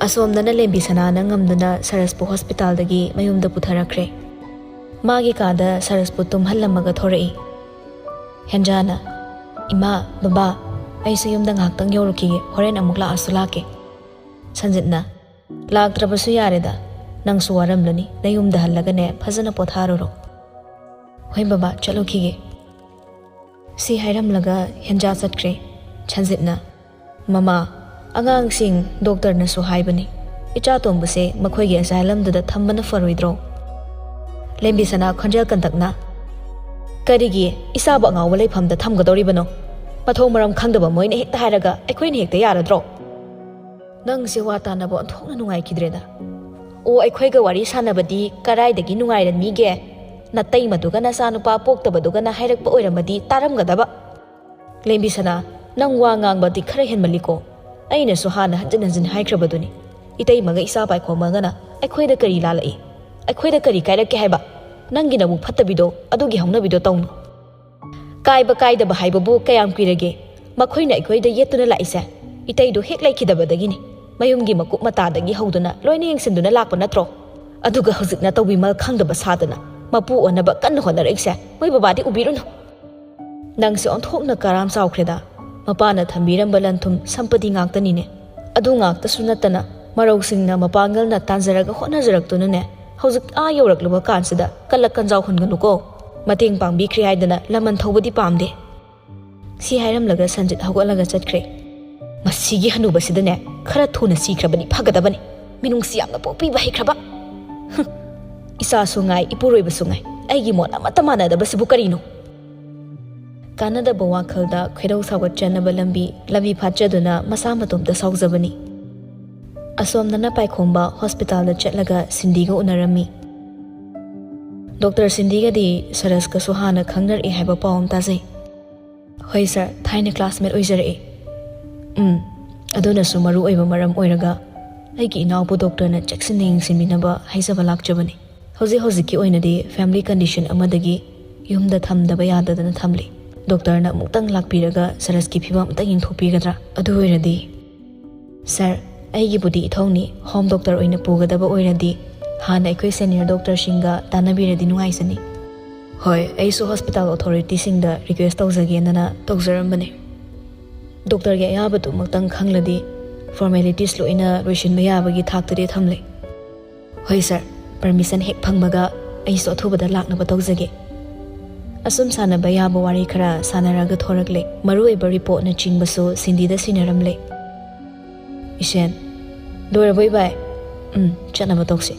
ꯑꯁꯣꯝꯗꯅ ꯂꯦꯝꯕꯤ ꯁꯅꯥꯅ ꯉꯝꯗꯨꯅ ꯁꯔꯁꯄꯨ ꯍꯣꯁꯄꯤꯇꯥꯜꯗꯒꯤ ꯃꯌꯨꯝꯗ ꯄꯨꯊꯔꯛꯈ꯭ꯔꯦ꯫ ꯃꯥꯒꯤ ꯀꯥꯗ ꯁꯔꯁꯄꯨ ꯇꯨꯝꯍꯜꯂꯝꯃꯒ ꯊꯣꯔꯛꯏ꯫ ꯍꯦꯟꯖꯥꯅ, "ꯏꯃꯥ, ꯕꯕꯥ, ꯑꯩꯁꯨ ꯌꯨꯝꯗ ꯉꯥꯏꯍꯥꯛꯇꯪ ꯌꯧꯔꯨꯈꯤꯒꯦ, ꯍꯣꯔꯦꯟ ꯑꯃꯨꯛ ꯂꯥꯛꯑꯁꯨ ꯂꯥꯛꯀꯦ꯫" ꯁꯟꯖꯤꯠꯅ, "ꯂꯥꯛꯇ꯭ꯔꯕꯁꯨ ꯌꯥꯔꯦꯗ, ꯅꯪꯁꯨ ꯋꯥꯔꯝꯂꯅꯤ, ꯅꯌꯨꯝꯗ ꯍꯜꯂꯒꯅꯦ ꯐꯖꯅ ꯄꯣꯊꯥꯔꯨꯔꯣ꯫" "ꯍꯣꯏ ꯕꯕꯥ, ꯆꯠꯂꯨꯈꯤꯒꯦ꯫" ꯁꯤ ꯍꯥꯏꯔꯝꯂꯒ ꯍꯦꯟꯖꯥ ꯆꯠꯈ꯭ꯔꯦ꯫ ꯁꯟꯖꯤꯠꯅ, "ꯃꯃꯥ, ꯑꯉꯥꯡꯁꯤꯡ ꯗꯣꯛꯇꯔꯅꯁꯨ ꯍꯥꯏꯕꯅꯤ, ꯏꯆꯥ ꯇꯣꯝꯕꯁꯦ ꯃꯈꯣꯏꯒꯤ ꯑꯁꯥꯏꯂꯝꯗꯨꯗ ꯊꯝꯕꯅ ꯐꯔꯣꯏꯗ꯭ꯔꯣ?" ꯂꯦꯝꯕꯤ ꯁꯅꯥ ꯈꯣꯟꯖꯦꯜ ꯀꯟꯇꯛꯅ, "ꯀꯔꯤꯒꯤ ꯏꯆꯥꯕꯨ ꯑꯉꯥꯎꯕ ꯂꯩꯐꯝꯗ ꯊꯝꯒꯗꯧꯔꯤꯕꯅꯣ? ꯃꯊꯣꯡ ꯃꯔꯝ ꯈꯪꯗꯕ ꯃꯣꯏꯅ ꯍꯦꯛꯇ ꯍꯥꯏꯔꯒ ꯑꯩꯈꯣꯏꯅ ꯍꯦꯛꯇ ꯌꯥꯔꯗ꯭ꯔꯣ?" ꯅꯪꯁꯦ ꯋꯥ ꯇꯥꯅꯕ ꯑꯣꯟꯊꯣꯛꯅ ꯅꯨꯡꯉꯥꯏꯈꯤꯗ꯭ꯔꯦꯗ꯫ ꯑꯣ, ꯑꯩꯈꯣꯏꯒ ꯋꯥꯔꯤ ꯁꯥꯟꯅꯕꯗꯤ ꯀꯔꯥꯏꯗꯒꯤ ꯅꯨꯡꯉꯥꯏꯔꯅꯤꯒꯦ? ꯅꯇꯩꯃꯗꯨꯒ ꯅꯆꯥꯅꯨꯄꯥ ꯄꯣꯛꯇꯕꯗꯨꯒꯅ ꯍꯥꯏꯔꯛꯄ ꯑꯣꯏꯔꯝꯃꯗꯤ ꯇꯥꯔꯝꯒꯗꯕ꯫ ꯂꯦꯝꯕꯤꯁꯅꯥ, ꯅꯪ ꯋꯥ ꯉꯥꯡꯕꯗꯤ ꯈꯔ ꯍꯦꯟꯃꯜꯂꯤꯀꯣ꯫ ꯑꯩꯅꯁꯨ ꯍꯥꯟꯅ ꯍꯟꯖꯤꯟ ꯍꯟꯖꯤꯟ ꯍꯥꯏꯈ꯭ꯔꯕꯗꯨꯅꯤ꯫ ꯏꯇꯩꯃꯒ ꯏꯆꯥ ꯄꯥꯏꯈꯣꯝꯕꯒꯅ ꯑꯩꯈꯣꯏꯗ ꯀꯔꯤ ꯂꯥꯜꯂꯛꯏ? ꯑꯩꯈꯣꯏꯗ ꯀꯔꯤ ꯀꯥꯏꯔꯛꯀꯦ ꯍꯥꯏꯕ? ꯅꯪꯒꯤ ꯅꯕꯨꯛ ꯐꯠꯇꯕꯤꯗꯣ, ꯑꯗꯨꯒꯤ ꯍꯧꯅꯕꯤꯗꯣ ꯇꯧꯅꯨ꯫ ꯀꯥꯏꯕ ꯀꯥꯏꯗꯕ ꯍꯥꯏꯕꯕꯨ ꯀꯌꯥꯝ ꯀꯨꯏꯔꯒꯦ? ꯃꯈꯣꯏꯅ ꯑꯩꯈꯣꯏꯗ ꯌꯦꯠꯇꯨꯅ ꯂꯥꯛꯏꯁꯦ ꯏꯇꯩꯗꯣ ꯍꯦꯛ ꯂꯩꯈꯤꯗꯕꯗꯒꯤꯅꯤ꯫ ꯃꯌꯨꯝꯒꯤ ꯃꯀꯨꯞ ꯃꯇꯥꯗꯒꯤ ꯍꯧꯗꯨꯅ ꯂꯣꯏꯅ ꯌꯦꯡꯁꯤꯟꯗꯨꯅ ꯂꯥꯛꯄ ꯅꯠꯇ꯭ꯔꯣ? ꯑꯗꯨꯒ ꯍꯧꯖꯤꯛꯅ ꯇꯧꯕꯤꯃꯜ ꯈꯪꯗꯕ ꯁꯥꯗꯅ ꯃꯄꯨ ꯑꯣꯟꯅꯕ ꯀꯟꯅ ꯍꯣꯠꯅꯔꯛꯏꯁꯦ ꯃꯣꯏ ꯕꯕꯥꯗꯤ ꯎꯕꯤꯔꯨꯅꯨ꯫ ꯅꯪꯁꯦ ꯑꯣꯟꯊꯣꯛꯅ ꯀꯔꯥꯝ ꯆꯥꯎꯈ꯭ꯔꯦꯗ꯫ ꯃꯄꯥꯅ ꯊꯝꯕꯤꯔꯝꯕ ꯂꯟ ꯊꯨꯝ ꯁꯝꯄꯇꯤ ꯉꯥꯛꯇꯅꯤꯅꯦ꯫ ꯑꯗꯨ ꯉꯥꯛꯇꯁꯨ ꯅꯠꯇꯅ ꯃꯔꯧꯁꯤꯡꯅ ꯃꯄꯥꯡꯒꯜꯅ ꯇꯥꯟꯖꯔꯒ ꯍꯣꯠꯅꯖꯔꯛꯇꯨꯅꯅꯦ, ꯍꯧꯖꯤꯛ ꯑꯥ ꯌꯧꯔꯛꯂꯨꯕ ꯀꯥꯟꯁꯤꯗ ꯀꯜꯂꯛ ꯀꯟꯖꯥꯎ ꯍꯨꯟꯒꯅꯨꯀꯣ꯫ ꯃꯇꯦꯡ ꯄꯥꯡꯕꯤꯈ꯭ꯔꯦ ꯍꯥꯏꯗꯅ ꯂꯃꯟ ꯊꯧꯕꯗꯤ ꯄꯥꯝꯗꯦ꯫ ꯁꯤ ꯍꯥꯏꯔꯝꯂꯒ ꯁꯟꯖꯤꯠ ꯍꯧꯒꯠꯂꯒ ꯆꯠꯈ꯭ꯔꯦ꯫ ꯃꯁꯤꯒꯤ ꯍꯅꯨꯕꯁꯤꯗꯅꯦ, ꯈꯔ ꯊꯨꯅ ꯁꯤꯈ꯭ꯔꯕꯗꯤ ꯐꯒꯗꯕꯅꯤ꯫ ꯃꯤꯅꯨꯡꯁꯤ ꯌꯥꯝꯅ ꯄꯣꯛꯄꯤꯕ ꯍꯩꯈ꯭ꯔꯕ꯫ ꯍꯨꯝ꯫ ꯏꯆꯥꯁꯨ ꯉꯥꯏ, ꯏꯄꯨꯔꯣꯏꯕꯁꯨ ꯉꯥꯏ, ꯑꯩꯒꯤ ꯃꯣꯠ ꯑꯃꯠꯇ ꯃꯥꯟꯅꯗꯕꯁꯤꯕꯨ ꯀꯔꯤꯅꯣ? ꯀꯥꯟꯅꯗꯕ ꯋꯥꯈꯜꯗ ꯈꯣꯏꯗꯧ ꯁꯥꯎꯒꯠꯆꯅꯕ ꯂꯝꯕꯤ, ꯂꯝꯕꯤ ꯐꯥꯠꯆꯗꯨꯅ ꯃꯁꯥ ꯃꯇꯣꯝꯇ ꯁꯥꯎꯖꯕꯅꯤ꯫ ꯑꯁꯣꯝꯗꯅ ꯄꯥꯏꯈꯣꯝꯕ ꯍꯣꯁꯄꯤꯇꯥꯜꯗ ꯆꯠꯂꯒ ꯁꯤꯟꯗꯤꯒ ꯎꯅꯔꯝꯃꯤ꯫ ꯗꯣꯛꯇꯔ ꯁꯤꯟꯗꯤꯒꯗꯤ ꯁꯔꯁꯀꯁꯨ ꯍꯥꯟꯅ ꯈꯪꯅꯔꯛꯏ ꯍꯥꯏꯕ ꯄꯥꯎ ꯑꯃ ꯇꯥꯖꯩ꯫ ꯍꯣꯏ ꯁꯥꯔ, ꯊꯥꯏꯅ ꯀ꯭ꯂꯥꯁꯃꯦꯠ ꯑꯣꯏꯖꯔꯛꯏ꯫ ꯎꯝ, ꯑꯗꯨꯅꯁꯨ ꯃꯔꯨ ꯑꯣꯏꯕ ꯃꯔꯝ ꯑꯣꯏꯔꯒ ꯑꯩꯒꯤ ꯏꯅꯥꯎꯕꯨ ꯗꯣꯛꯇꯔꯅ ꯆꯦꯛꯁꯤꯟꯅ ꯌꯦꯡꯁꯤꯟꯕꯤꯅꯕ ꯍꯥꯏꯖꯕ ꯂꯥꯛꯆꯕꯅꯤ꯫ ꯍꯧꯖꯤꯛ ꯍꯧꯖꯤꯛꯀꯤ ꯑꯣꯏꯅꯗꯤ ꯐꯦꯃꯤꯂꯤ ꯀꯟꯗꯤꯁꯟ ꯑꯃꯗꯒꯤ ꯌꯨꯝꯗ ꯊꯝꯗꯕ ꯌꯥꯗꯗꯅ ꯊꯝꯂꯤ꯫ ꯗꯣꯛꯇꯔꯅ ꯑꯃꯨꯛꯇꯪ ꯂꯥꯛꯄꯤꯔꯒ ꯁꯔꯁꯀꯤ ꯐꯤꯕꯝ ꯑꯝꯇ ꯌꯦꯡꯊꯣꯛꯄꯤꯒꯗ꯭ꯔꯥ? ꯑꯗꯨ ꯑꯣꯏꯔꯗꯤ꯫ ꯁꯥꯔ, ꯑꯩꯒꯤꯕꯨꯗꯤ ꯏꯊꯧꯅꯤ꯫ ꯍꯣꯝ ꯗꯣꯛꯇꯔ ꯑꯣꯏꯅ ꯄꯨꯒꯗꯕ ꯑꯣꯏꯔꯗꯤ ꯍꯥꯟꯅ ꯑꯩꯈꯣꯏ ꯁꯦꯅꯤꯌꯔ ꯗꯣꯛꯇꯔꯁꯤꯡꯒ ꯇꯥꯟꯅꯕꯤꯔꯗꯤ ꯅꯨꯡꯉꯥꯏꯖꯅꯤ꯫ ꯍꯣꯏ, ꯑꯩꯁꯨ ꯍꯣꯁꯄꯤꯇꯥꯜ ꯑꯣꯊꯣꯔꯤꯇꯤꯁꯤꯡꯗ ꯔꯤꯀ꯭ꯋꯦꯁ ꯇꯧꯖꯒꯦꯅꯅ ꯇꯧꯖꯔꯝꯕꯅꯤ꯫ ꯗꯣꯛꯇꯔꯒꯤ ꯑꯌꯥꯕꯗꯨꯃꯛꯇꯪ ꯈꯪꯂꯗꯤ ꯐꯣꯔꯃꯦꯂꯤꯇꯤꯁ ꯂꯣꯏꯅ ꯂꯣꯏꯁꯤꯟꯕ ꯌꯥꯕꯒꯤ ꯊꯥꯛꯇꯗꯤ ꯊꯝꯂꯦ꯫ ꯍꯣꯏ ꯁꯥꯔ, ꯄꯔꯃꯤꯁꯟ ꯍꯦꯛ ꯐꯪꯕꯒ ꯑꯩꯁꯨ ꯑꯊꯨꯕꯗ ꯂꯥꯛꯅꯕ ꯇꯧꯖꯒꯦ꯫ ꯑꯁꯨꯝ ꯁꯥꯟꯅꯕ ꯌꯥꯕ ꯋꯥꯔꯤ ꯈꯔ ꯁꯥꯟꯅꯔꯒ ꯊꯣꯔꯛꯂꯦ꯫ ꯃꯔꯨꯑꯣꯏꯕ ꯔꯤꯄꯣꯔꯠꯅꯆꯤꯡꯕꯁꯨ ꯁꯤꯟꯗꯤꯗ ꯁꯤꯟꯅꯔꯝꯂꯦ꯫ ꯏꯁꯦꯟ, ꯂꯣꯏꯔꯕꯣ ꯏꯕꯥꯏ? ꯎꯝ, ꯆꯠꯅꯕ ꯇꯧꯁꯤ꯫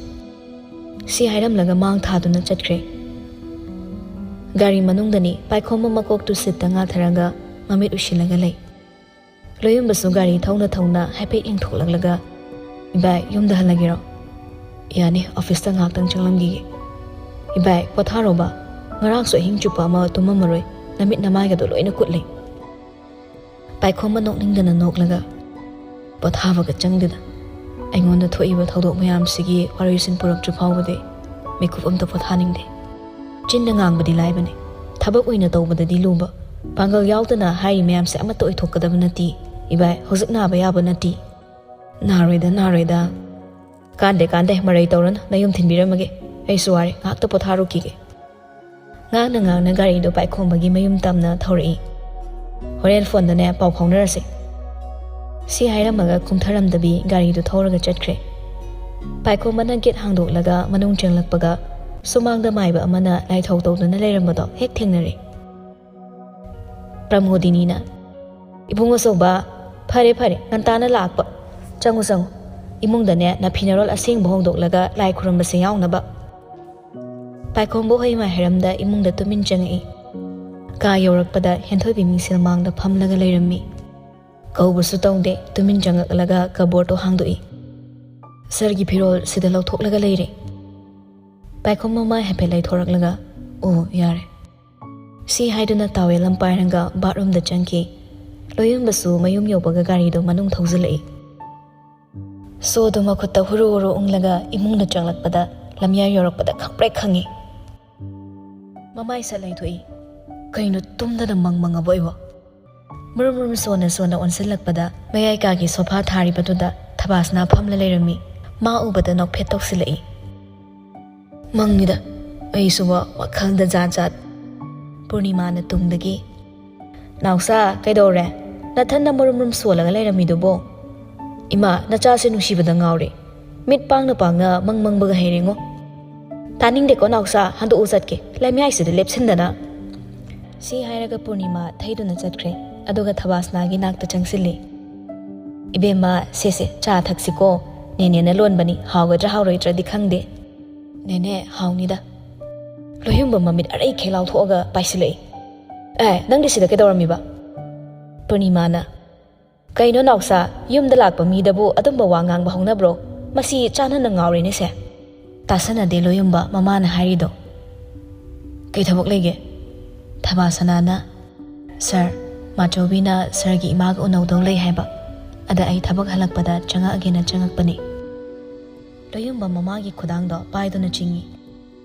ꯁꯤ ꯍꯥꯏꯔꯝꯂꯒ ꯃꯥꯡ ꯊꯥꯗꯨꯅ ꯆꯠꯈ꯭ꯔꯦ꯫ ꯒꯥꯔꯤ ꯃꯅꯨꯡꯗꯅꯤ ꯄꯥꯏꯈꯣꯝꯕ ꯃꯀꯣꯛꯇꯨ ꯁꯤꯠꯇ ꯉꯥꯊꯔꯒ ꯃꯃꯤꯠ ꯎꯏꯁꯤꯜꯂꯒ ꯂꯩ꯫ ꯂꯣꯌꯨꯝꯕꯁꯨ ꯒꯥꯔꯤ ꯊꯧꯅ ꯊꯧꯅ ꯍꯥꯏꯐꯦꯠ ꯌꯦꯡꯊꯣꯛꯂꯛꯂꯒ, "ꯏꯕꯥꯏ, ꯌꯨꯝꯗ ꯍꯜꯂꯒꯦꯔꯣ?" "ꯌꯥꯅꯤ, ꯑꯣꯐꯤꯁꯇ ꯉꯥꯏꯍꯥꯛꯇꯪ ꯆꯪꯂꯝꯈꯤꯒꯦ꯫" "ꯏꯕꯥꯏ, ꯄꯣꯊꯥꯔꯣꯕ꯫ ꯉꯔꯥꯡꯁꯨ ꯑꯍꯤꯡ ꯆꯨꯞꯄ ꯑꯃ ꯇꯨꯝꯃꯝꯃꯔꯣꯏ꯫ ꯅꯃꯤꯠ ꯅꯃꯥꯏꯒꯗꯣ ꯂꯣꯏꯅ ꯀꯨꯠꯂꯦ꯫" ꯄꯥꯏꯈꯣꯝꯕ ꯅꯣꯛꯅꯤꯡꯗꯅ ꯅꯣꯛꯂꯒ, "ꯄꯣꯊꯥꯕꯒ ꯆꯪꯗꯦꯗ꯫ ꯑꯩꯉꯣꯟꯗ ꯊꯣꯛꯏꯕ ꯊꯧꯗꯣꯛ ꯃꯌꯥꯝꯁꯤꯒꯤ ꯋꯥꯔꯣꯏꯁꯤꯟ ꯄꯨꯔꯛꯇ꯭ꯔꯤ ꯐꯥꯎꯕꯗꯤ ꯃꯤꯀꯨꯞ ꯑꯝꯇ ꯄꯣꯊꯥꯅꯤꯡꯗꯦ꯫" ꯆꯤꯟꯅ ꯉꯥꯡꯕꯗꯤ ꯂꯥꯏꯕꯅꯤ, ꯊꯕꯛ ꯑꯣꯏꯅ ꯇꯧꯕꯗꯗꯤ ꯂꯨꯕ꯫ ꯄꯥꯡꯒꯜ ꯌꯥꯎꯗꯅ ꯍꯥꯏꯔꯤ ꯃꯌꯥꯝꯁꯦ ꯑꯃꯠꯇ ꯑꯣꯏꯊꯣꯛꯀꯗꯕ ꯅꯠꯇꯦ꯫ "ꯏꯕꯥꯏ, ꯍꯧꯖꯤꯛ ꯅꯥꯕ ꯌꯥꯕ ꯅꯠꯇꯦ꯫" "ꯅꯥꯔꯣꯏꯗ, ꯅꯥꯔꯣꯏꯗ꯫" "ꯀꯥꯟꯗꯦ, ꯀꯥꯟꯗꯦ, ꯃꯔꯩ ꯇꯧꯔꯅꯨ, ꯅꯌꯨꯝ ꯊꯤꯟꯕꯤꯔꯝꯃꯒꯦ꯫ ꯑꯩꯁꯨ ꯋꯥꯔꯦ, ꯉꯥꯏꯍꯥꯛꯇ ꯄꯣꯊꯥꯔꯨꯈꯤꯒꯦ꯫" ꯉꯥꯡꯅ ꯉꯥꯡꯅ ꯒꯥꯔꯤꯗꯣ ꯄꯥꯏꯈꯣꯝꯕꯒꯤ ꯃꯌꯨꯝ ꯇꯝꯅ ꯊꯧꯔꯛꯏ꯫ "ꯍꯣꯔꯦꯟ ꯐꯣꯟꯗꯅꯦ ꯄꯥꯎ ꯐꯥꯎꯅꯔꯁꯦ꯫" ꯁꯤ ꯍꯥꯏꯔꯝꯃꯒ ꯀꯨꯝꯊꯔꯝꯗꯕꯤ ꯒꯥꯔꯤꯗꯨ ꯊꯧꯔꯒ ꯆꯠꯈ꯭ꯔꯦ꯫ ꯄꯥꯏꯈꯣꯝꯕꯅ ꯒꯦꯠ ꯍꯥꯡꯗꯣꯛꯂꯒ ꯃꯅꯨꯡ ꯆꯪꯂꯛꯄꯒ, ꯁꯨꯃꯥꯡꯗ ꯃꯥꯏꯕ ꯑꯃꯅ ꯂꯥꯏꯊꯧ ꯇꯧꯗꯨꯅ ꯂꯩꯔꯝꯕꯗꯣ ꯍꯦꯛ ꯊꯦꯡꯅꯔꯦ꯫ ꯄ꯭ꯔꯃꯣꯗꯤꯅꯤꯅ, "ꯏꯕꯨꯡ ꯑꯆꯧꯕ, ꯐꯔꯦ ꯐꯔꯦ, ꯉꯟꯇꯥꯅ ꯂꯥꯛꯄ꯫ ꯆꯪꯉꯨ ꯆꯪꯉꯨ꯫ ꯏꯃꯨꯡꯗꯅꯦ ꯅꯐꯤ ꯅꯔꯣꯜ ꯑꯁꯦꯡꯕ ꯍꯣꯡꯗꯣꯛꯂꯒ ꯂꯥꯏ ꯈꯨꯔꯨꯝꯕꯁꯦ ꯌꯥꯎꯅꯕ꯫" ꯄꯥꯏꯈꯣꯝꯕ ꯍꯣꯏ ꯃꯥꯏ ꯍꯥꯏꯔꯝꯗ ꯏꯃꯨꯡꯗ ꯇꯨꯃꯤꯟ ꯆꯪꯉꯛꯏ꯫ ꯀꯥ ꯌꯧꯔꯛꯄꯗ ꯍꯦꯟꯊꯣꯏꯕꯤ ꯃꯤꯡꯁꯦꯜ ꯃꯥꯡꯗ ꯐꯝꯂꯒ ꯂꯩꯔꯝꯃꯤ꯫ ꯀꯧꯕꯁꯨ ꯇꯧꯗꯦ, ꯇꯨꯃꯤꯟ ꯆꯪꯉꯛꯂꯒ ꯀꯕꯣꯔꯗꯇꯣ ꯍꯥꯡꯗꯣꯛꯏ꯫ "ꯁꯥꯔꯒꯤ ꯐꯤꯔꯣꯜ ꯁꯤꯗ ꯂꯧꯊꯣꯛꯂꯒ ꯂꯩꯔꯦ꯫" ꯄꯥꯏꯈꯣꯝꯕ ꯃꯥꯏ ꯍꯥꯏꯐꯦꯠ ꯂꯩꯊꯣꯔꯛꯂꯒ, "ꯑꯣ, ꯌꯥꯔꯦ꯫" ꯁꯤ ꯍꯥꯏꯗꯨꯅ ꯇꯥꯋꯦꯜ ꯑꯃ ꯄꯥꯏꯔꯒ ꯕꯥꯠꯔꯨꯝꯗ ꯆꯪꯈꯤ꯫ ꯂꯣꯌꯨꯝꯕꯁꯨ ꯃꯌꯨꯝ ꯌꯧꯕꯒ ꯒꯥꯔꯤꯗꯣ ꯃꯅꯨꯡ ꯊꯧꯖꯤꯜꯂꯛꯏ꯫ ꯁꯣꯗꯨ ꯃꯈꯨꯠꯇ ꯍꯨꯔꯨ ꯍꯨꯔꯨ ꯎꯪꯂꯒ ꯏꯃꯨꯡꯗ ꯆꯪꯂꯛꯄꯗ ꯂꯝꯌꯥꯏ ꯌꯧꯔꯛꯄꯗ ꯈꯪꯄ꯭ꯔꯦꯛ ꯈꯪꯉꯤ꯫ ꯃꯃꯥꯏ ꯁꯠ ꯂꯩꯊꯣꯛꯏ꯫ ꯀꯩꯅꯣ, ꯇꯨꯝꯗꯅ ꯃꯪ ꯃꯪꯉꯕꯣ ꯑꯩꯕꯣ? ꯃꯨꯔꯨꯝ ꯃꯨꯔꯨꯝ ꯁꯣꯟꯅ ꯁꯣꯟꯅ ꯑꯣꯟꯁꯤꯜꯂꯛꯄꯗ ꯃꯌꯥꯏ ꯀꯥꯒꯤ ꯁꯣꯐꯥ ꯊꯥꯔꯤꯕꯗꯨꯗ ꯊꯕꯥꯁꯅꯥ ꯐꯝꯂ ꯂꯩꯔꯝꯃꯤ꯫ ꯃꯥ ꯎꯕꯗ ꯅꯣꯛꯐꯦꯠ ꯇꯧꯁꯤꯜꯂꯛꯏ꯫ "ꯃꯪꯉꯤꯗ, ꯑꯩꯁꯨꯕ ꯋꯥꯈꯜꯗ ꯖꯥꯠ ꯖꯥꯠ꯫" ꯄꯨꯔꯅꯤꯃꯥꯅ ꯇꯨꯡꯗꯒꯤ, "ꯅꯥꯎꯁꯥ, ꯀꯩꯗꯧꯔꯦ? ꯅꯊꯟꯗ ꯃꯔꯨꯝ ꯃꯔꯨꯝ ꯁꯣꯜꯂꯒ ꯂꯩꯔꯝꯃꯤꯗꯨꯕꯣ? ꯏꯃꯥ, ꯅꯆꯥꯁꯦ ꯅꯨꯡꯁꯤꯕꯗ ꯉꯥꯎꯔꯦ꯫ ꯃꯤꯠ ꯄꯥꯡꯅ ꯄꯥꯡꯅ ꯃꯪ ꯃꯪꯕꯒ ꯍꯩꯔꯦꯉꯣ꯫" "ꯇꯥꯅꯤꯡꯗꯦꯀꯣ ꯅꯥꯎꯁꯥ, ꯍꯟꯗꯣꯛꯎ ꯆꯠꯀꯦ, ꯂꯩꯃꯌꯥꯏꯁꯤꯗ ꯂꯦꯞꯁꯤꯟꯗꯅ꯫" ꯁꯤ ꯍꯥꯏꯔꯒ ꯄꯨꯔꯅꯤꯃꯥ ꯊꯩꯗꯨꯅ ꯆꯠꯈ꯭ꯔꯦ꯫ ꯑꯗꯨꯒ ꯊꯕꯥꯁꯅꯥꯒꯤ ꯅꯥꯛꯇ ꯆꯪꯁꯤꯜꯂꯤ꯫ "ꯏꯕꯦꯝꯃ, ꯁꯦꯁꯦ, ꯆꯥ ꯊꯛꯁꯤꯀꯣ꯫ ꯅꯦꯅꯦꯅ ꯂꯣꯟꯕꯅꯤ, ꯍꯥꯎꯒꯗ꯭ꯔꯥ ꯍꯥꯎꯔꯣꯏꯗ꯭ꯔꯗꯤ ꯈꯪꯗꯦ꯫" "ꯅꯦꯅꯦ, ꯍꯥꯎꯅꯤꯗ꯫" ꯂꯣꯌꯨꯝꯕ ꯃꯃꯤꯠ ꯑꯔꯩ ꯈꯦ ꯂꯥꯎꯊꯣꯛꯑꯒ ꯄꯥꯏꯁꯤꯜꯂꯛꯏ꯫ "ꯑꯦ, ꯅꯪꯗꯤ ꯁꯤꯗ ꯀꯩꯗꯧꯔꯝꯃꯤꯕ?" ꯄꯨꯔꯅꯤꯃꯥꯅ, "ꯀꯩꯅꯣ ꯅꯥꯎꯆꯥ, ꯌꯨꯝꯗ ꯂꯥꯛꯄ ꯃꯤꯗꯕꯨ ꯑꯗꯨꯝꯕ ꯋꯥ ꯉꯥꯡꯕ ꯍꯧꯅꯕ꯭ꯔꯣ? ꯃꯁꯤ ꯆꯥꯟꯅꯅ ꯉꯥꯎꯔꯦꯅꯦꯁꯦ"꯫ ꯇꯥꯁꯟꯅꯗꯦ ꯂꯣꯌꯨꯝꯕ ꯃꯃꯥꯅ ꯍꯥꯏꯔꯤꯗꯣ꯫ "ꯀꯩ ꯊꯕꯛ ꯂꯩꯒꯦ?" ꯊꯕꯥꯁꯅꯥꯅ, "ꯁꯥꯔ, ꯃꯥꯆꯧꯕꯤꯅ ꯁꯥꯔꯒꯤ ꯏꯃꯥꯒ ꯎꯅꯧꯗꯧ ꯂꯩ ꯍꯥꯏꯕ꯫ ꯑꯗ ꯑꯩ ꯊꯕꯛ ꯍꯜꯂꯛꯄꯗ ꯆꯪꯉꯛꯑꯒꯦꯅ ꯆꯪꯉꯛꯄꯅꯤ"꯫ ꯂꯣꯌꯨꯝꯕ ꯃꯃꯥꯒꯤ ꯈꯨꯗꯥꯡꯗꯣ ꯄꯥꯏꯗꯨꯅ ꯆꯤꯡꯏ꯫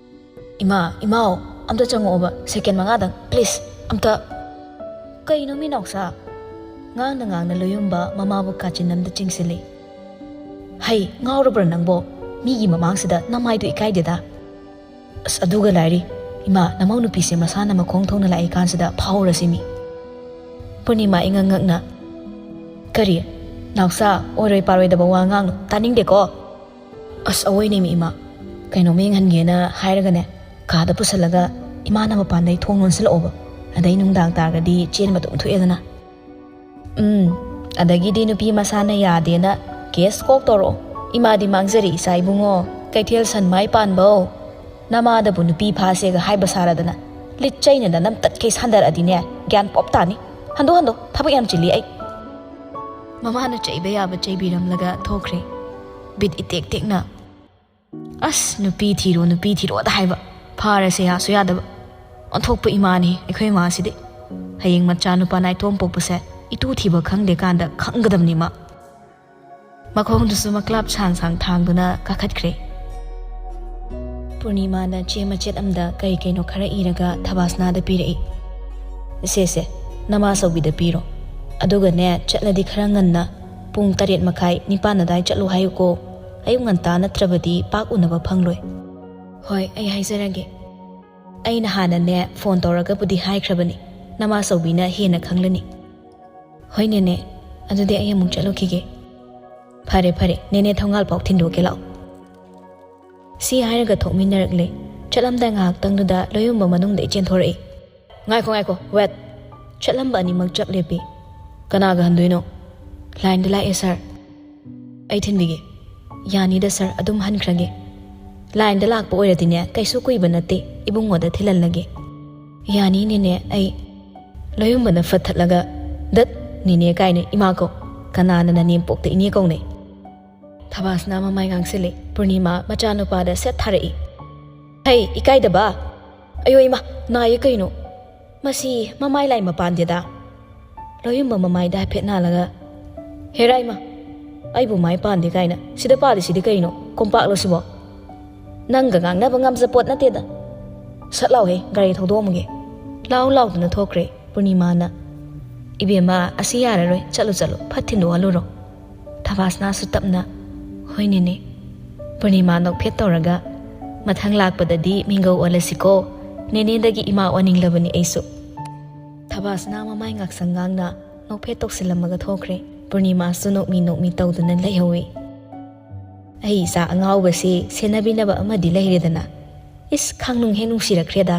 "ꯏꯃꯥ, ꯏꯃꯥꯎ, ꯑꯝꯇ ꯆꯪꯉꯛꯑꯣꯕ, ꯁꯦꯀꯦꯟ ꯃꯉꯥꯗꯪ, ꯄ꯭ꯂꯤꯖ, ꯑꯝꯇ"꯫ "ꯀꯩꯅꯣ ꯃꯤ ꯅꯥꯎꯆꯥ?" ꯉꯥꯡꯅ ꯉꯥꯡꯅ ꯂꯣꯌꯨꯝꯕ ꯃꯃꯥꯕꯨ ꯀꯥꯆꯤꯟ ꯑꯝꯗ ꯆꯤꯡꯁꯤꯜꯂꯤ꯫ "ꯍꯩ, ꯉꯥꯎꯔꯕ꯭ꯔꯥ ꯅꯪꯕꯣ? ꯃꯤꯒꯤ ꯃꯃꯥꯡꯁꯤꯗ ꯅꯃꯥꯏꯗꯨ ꯏꯀꯥꯏꯗꯦꯗ"꯫ "ꯑꯁ, ꯑꯗꯨꯒ ꯂꯥꯏꯔꯤ, ꯏꯃꯥ, ꯅꯃꯧ ꯅꯨꯄꯤꯁꯦ ꯃꯁꯥꯅ ꯃꯈꯣꯡ ꯊꯣꯡꯅ ꯂꯥꯛꯏ ꯀꯥꯟꯁꯤꯗ ꯐꯥꯎꯔꯁꯤ ꯃꯤ"꯫ ꯄꯨꯔꯅꯤꯃꯥ ꯏꯉꯛ ꯉꯛꯅ, "ꯀꯔꯤ? ꯅꯥꯎꯆꯥ, ꯑꯣꯏꯔꯣꯏ ꯄꯥꯔꯣꯏꯗꯕ ꯋꯥ ꯉꯥꯡꯅꯨ, ꯇꯥꯅꯤꯡꯗꯦꯀꯣ"꯫ "ꯑꯁ, ꯑꯋꯣꯏꯅꯦꯃꯤ ꯏꯃꯥ, ꯀꯩꯅꯣꯝꯃ ꯌꯦꯡꯍꯟꯒꯦꯅ ꯍꯥꯏꯔꯒꯅꯦ, ꯀꯥꯗ ꯄꯨꯁꯜꯂꯒ ꯏꯃꯥꯅ ꯃꯄꯥꯟꯗꯩ ꯊꯣꯡ ꯂꯣꯟꯁꯤꯜꯂꯛꯑꯣꯕ, ꯑꯗꯩ ꯅꯨꯡꯗꯥꯡ ꯇꯥꯔꯒꯗꯤ ꯆꯦꯟꯕ ꯑꯗꯨꯝ ꯊꯣꯛꯑꯦꯗꯅ"꯫ "ꯎꯝ, ꯑꯗꯒꯤꯗꯤ ꯅꯨꯄꯤ ꯃꯁꯥꯅ ꯌꯥꯗꯦꯅ ꯀꯦꯁ ꯀꯣꯛ ꯇꯧꯔꯛꯑꯣ꯫ ꯏꯃꯥꯗꯤ ꯃꯥꯡꯖꯔꯦ ꯏꯆꯥ ꯏꯕꯨꯡꯉꯣ, ꯀꯩꯊꯦꯜ ꯁꯟ ꯃꯥꯏ ꯄꯥꯟꯕꯧ꯫ ꯅꯃꯥꯗꯕꯨ ꯅꯨꯄꯤ ꯐꯥꯁꯦꯒ ꯍꯥꯏꯕ ꯁꯥꯔꯗꯅ, ꯂꯤꯠ ꯆꯩꯅꯗ ꯅꯝꯇꯠꯈꯩ ꯁꯥꯟꯗꯔꯛꯑꯗꯤꯅꯦ, ꯒ꯭ꯌꯥꯟ ꯄꯣꯞ ꯇꯥꯅꯤ꯫ ꯍꯟꯗꯣ, ꯍꯟꯗꯣ, ꯊꯕꯛ ꯌꯥꯝ ꯆꯤꯜꯂꯤ ꯑꯩ"꯫ ꯃꯃꯥꯅ ꯆꯩꯕ ꯌꯥꯕ ꯆꯩꯕꯤꯔꯝꯂꯒ ꯊꯣꯛꯈ꯭ꯔꯦ꯫ ꯕꯤꯠ ꯏꯇꯦꯛ ꯇꯦꯛꯅ, "ꯑꯁ, ꯅꯨꯄꯤ ꯊꯤꯔꯣ, ꯅꯨꯄꯤ ꯊꯤꯔꯣꯗ ꯍꯥꯏꯕ, ꯐꯥꯔꯁꯦ ꯌꯥꯁꯨ ꯌꯥꯗꯕ꯫ ꯑꯣꯟꯊꯣꯛꯄ ꯏꯃꯥꯅꯤ ꯑꯩꯈꯣꯏ ꯏꯃꯥꯁꯤꯗꯤ꯫ ꯍꯌꯦꯡ ꯃꯆꯥ ꯅꯨꯄꯥ ꯅꯥꯏꯇꯣꯝ ꯄꯣꯛꯄꯁꯦ ꯏꯇꯨ ꯊꯤꯕ ꯈꯪꯗꯦ ꯀꯥꯟꯗ ꯈꯪꯒꯗꯕꯅꯤ ꯃꯥ"꯫ ꯃꯈꯣꯡꯗꯨꯁꯨ ꯃꯀ꯭ꯂꯥꯞ ꯁꯥꯡ ꯁꯥꯡ ꯊꯥꯡꯗꯨꯅ ꯀꯥꯈꯠꯈ꯭ꯔꯦ꯫ ꯄꯨꯔꯅꯤꯃꯥꯅ ꯆꯦ ꯃꯆꯦꯠ ꯑꯃꯗ ꯀꯩ ꯀꯩꯅꯣ ꯈꯔ ꯏꯔꯒ ꯊꯕꯥꯁꯅꯥꯗ ꯄꯤꯔꯛꯏ꯫ "ꯁꯦ, ꯁꯦ, ꯅꯃꯥꯆꯧꯕꯤꯗ ꯄꯤꯔꯣ꯫ ꯑꯗꯨꯒꯅꯦ, ꯆꯠꯂꯗꯤ ꯈꯔ ꯉꯟꯅ, ꯄꯨꯡ ꯇꯔꯦꯠ ꯃꯈꯥꯏ, ꯅꯤꯄꯥꯟ ꯑꯗꯥꯏ ꯆꯠꯂꯨ ꯍꯥꯏꯌꯨꯀꯣ꯫ ꯑꯌꯨꯛ ꯉꯟꯇꯥ ꯅꯠꯇ꯭ꯔꯕꯗꯤ ꯄꯥꯛ ꯎꯅꯕ ꯐꯪꯂꯣꯏ"꯫ "ꯍꯣꯏ, ꯑꯩ ꯍꯥꯏꯖꯔꯒꯦ꯫ ꯑꯩꯅ ꯍꯥꯟꯅꯅꯦ ꯐꯣꯟ ꯇꯧꯔꯒꯕꯨꯗꯤ ꯍꯥꯏꯈ꯭ꯔꯕꯅꯤ꯫ ꯅꯃꯥꯆꯧꯕꯤꯅ ꯍꯦꯟꯅ ꯈꯪꯂꯅꯤ"꯫ "ꯍꯣꯏ ꯅꯦꯅꯦ, ꯑꯗꯨꯗꯤ ꯑꯩ ꯑꯃꯨꯛ ꯆꯠꯂꯨꯈꯤꯒꯦ"꯫ "ꯐꯔꯦ, ꯐꯔꯦ, ꯅꯦꯅꯦ ꯊꯣꯡꯒꯥꯜ ꯐꯥꯎ ꯊꯤꯟꯗꯣꯛꯀꯦ ꯂꯥꯛꯑꯣ"꯫ ꯁꯤ ꯍꯥꯏꯔꯒ ꯊꯣꯛꯃꯤꯟꯅꯔꯛꯂꯦ꯫ ꯆꯠꯂꯝꯗꯥꯏ ꯉꯥꯏꯍꯥꯛꯇꯪꯗꯨꯗ ꯂꯣꯌꯨꯝꯕ ꯃꯅꯨꯡꯗ ꯆꯦꯟꯊꯣꯔꯛꯏ꯫ "ꯉꯥꯏꯈꯣ, ꯉꯥꯏꯈꯣ, ꯋꯦꯠ!" ꯆꯠꯂꯝꯕ ꯑꯅꯤꯃꯛ ꯆꯞ ꯂꯦꯞꯄꯤ꯫ "ꯀꯅꯥꯒ ꯍꯟꯗꯣꯏꯅꯣ?" "ꯂꯥꯏꯟꯗ ꯂꯥꯛꯑꯦ ꯁꯥꯔ"꯫ "ꯑꯩ ꯊꯤꯟꯕꯤꯒꯦ"꯫ "ꯌꯥꯅꯤꯗ ꯁꯥꯔ, ꯑꯗꯨꯝ ꯍꯟꯈ꯭ꯔꯒꯦ꯫ ꯂꯥꯏꯟꯗ ꯂꯥꯛꯄ ꯑꯣꯏꯔꯗꯤꯅꯦ, ꯀꯩꯁꯨ ꯀꯨꯏꯕ ꯅꯠꯇꯦ, ꯏꯕꯨꯡꯉꯣꯗ ꯊꯤꯜꯍꯜꯂꯒꯦ"꯫ "ꯌꯥꯅꯤ ꯅꯦꯅꯦ, ꯑꯩ"꯫ ꯂꯣꯌꯨꯝꯕꯅ ꯐꯠ ꯊꯠꯂꯒ, "ꯗꯠ, ꯅꯦꯅꯦ ꯀꯥꯏꯅ ꯏꯃꯥ ꯀꯧ"꯫ "ꯀꯅꯥꯅ ꯅꯅꯦꯝꯄꯣꯛꯇ ꯏꯅꯦ ꯀꯧꯅꯩ?" ꯊꯕꯥꯁꯅ ꯃꯃꯥꯏ ꯉꯥꯡꯁꯤꯜꯂꯦ꯫ ꯄꯨꯔꯅꯤꯃꯥ ꯃꯆꯥꯅꯨꯄꯥꯗ ꯁꯦꯠ ꯊꯥꯔꯛꯏ꯫ "ꯍꯩ, ꯏꯀꯥꯏꯗꯕ! ꯑꯌꯣ ꯏꯃꯥ, ꯅꯥꯏꯌꯦ ꯀꯩꯅꯣ? ꯃꯁꯤ ꯃꯃꯥꯏ ꯂꯥꯏ ꯃꯄꯥꯟꯗꯦꯗ!" ꯂꯣꯌꯨꯝꯕ ꯃꯃꯥꯏꯗ ꯍꯥꯏꯐꯦꯠ ꯅꯥꯜꯂꯒ, "ꯍꯦꯔꯥ ꯏꯃꯥ, ꯑꯩꯕꯨ ꯃꯥꯏ ꯄꯥꯟꯗꯦ ꯀꯥꯏꯅ ꯁꯤꯗ ꯄꯥꯜꯂꯤꯁꯤꯗꯤ ꯀꯩꯅꯣ? ꯀꯣꯝꯄꯥꯛꯂꯣ ꯁꯤꯕꯣ? ꯅꯪꯒ ꯉꯥꯡꯅꯕ ꯉꯝꯖꯄꯣꯠ ꯅꯠꯇꯦꯗ꯫ ꯁꯠ ꯂꯥꯎꯍꯦ, ꯒꯥꯔꯤ ꯊꯧꯗꯣꯛꯑꯝꯃꯒꯦ꯫" ꯂꯥꯎ ꯂꯥꯎꯗꯨꯅ ꯊꯣꯛꯈ꯭ꯔꯦ ꯄꯨꯔꯅꯤꯃꯥꯅ꯫ "ꯏꯕꯦꯝꯃ, ꯑꯁꯤ ꯌꯥꯔꯔꯣꯏ, ꯆꯠꯂꯨ ꯆꯠꯂꯨ, ꯐꯠ ꯊꯤꯟꯗꯣꯛꯍꯜꯂꯨꯔꯣ꯫" ꯊꯕꯥꯁꯅꯥꯁꯨ ꯇꯞꯅ, "ꯍꯣꯏ ꯅꯦꯅꯦ꯫" ꯄꯨꯔꯅꯤꯃꯥ ꯅꯣꯛꯐꯦꯠ ꯇꯧꯔꯒ, "ꯃꯊꯪ ꯂꯥꯛꯄꯗꯗꯤ ꯃꯤꯡꯒꯧ ꯑꯣꯜꯂꯁꯤꯀꯣ, ꯅꯦꯅꯦꯗꯒꯤ ꯏꯃꯥ ꯑꯣꯟꯅꯤꯡꯂꯕꯅꯤ ꯑꯩꯁꯨ꯫" ꯊꯕꯥꯁꯅꯥ ꯃꯃꯥꯏ ꯉꯥꯛꯁꯪ ꯉꯥꯡꯅ ꯅꯣꯛꯐꯦꯠ ꯇꯧꯁꯤꯜꯂꯝꯃꯒ ꯊꯣꯛꯈ꯭ꯔꯦ꯫ ꯄꯨꯔꯅꯤꯃꯥꯁꯨ ꯅꯣꯛꯃꯤ ꯅꯣꯛꯃꯤ ꯇꯧꯗꯨꯅ ꯂꯩꯍꯧꯏ꯫ "ꯑꯩ ꯏꯆꯥ ꯑꯉꯥꯎꯕꯁꯤ ꯁꯦꯟꯅꯕꯤꯅꯕ ꯑꯃꯗꯤ ꯂꯩꯔꯦꯗꯅ꯫ ꯏꯁ, ꯈꯥꯡꯅꯨꯡ ꯍꯦꯛ ꯅꯨꯡꯁꯤꯔꯛꯈ꯭ꯔꯦꯗ꯫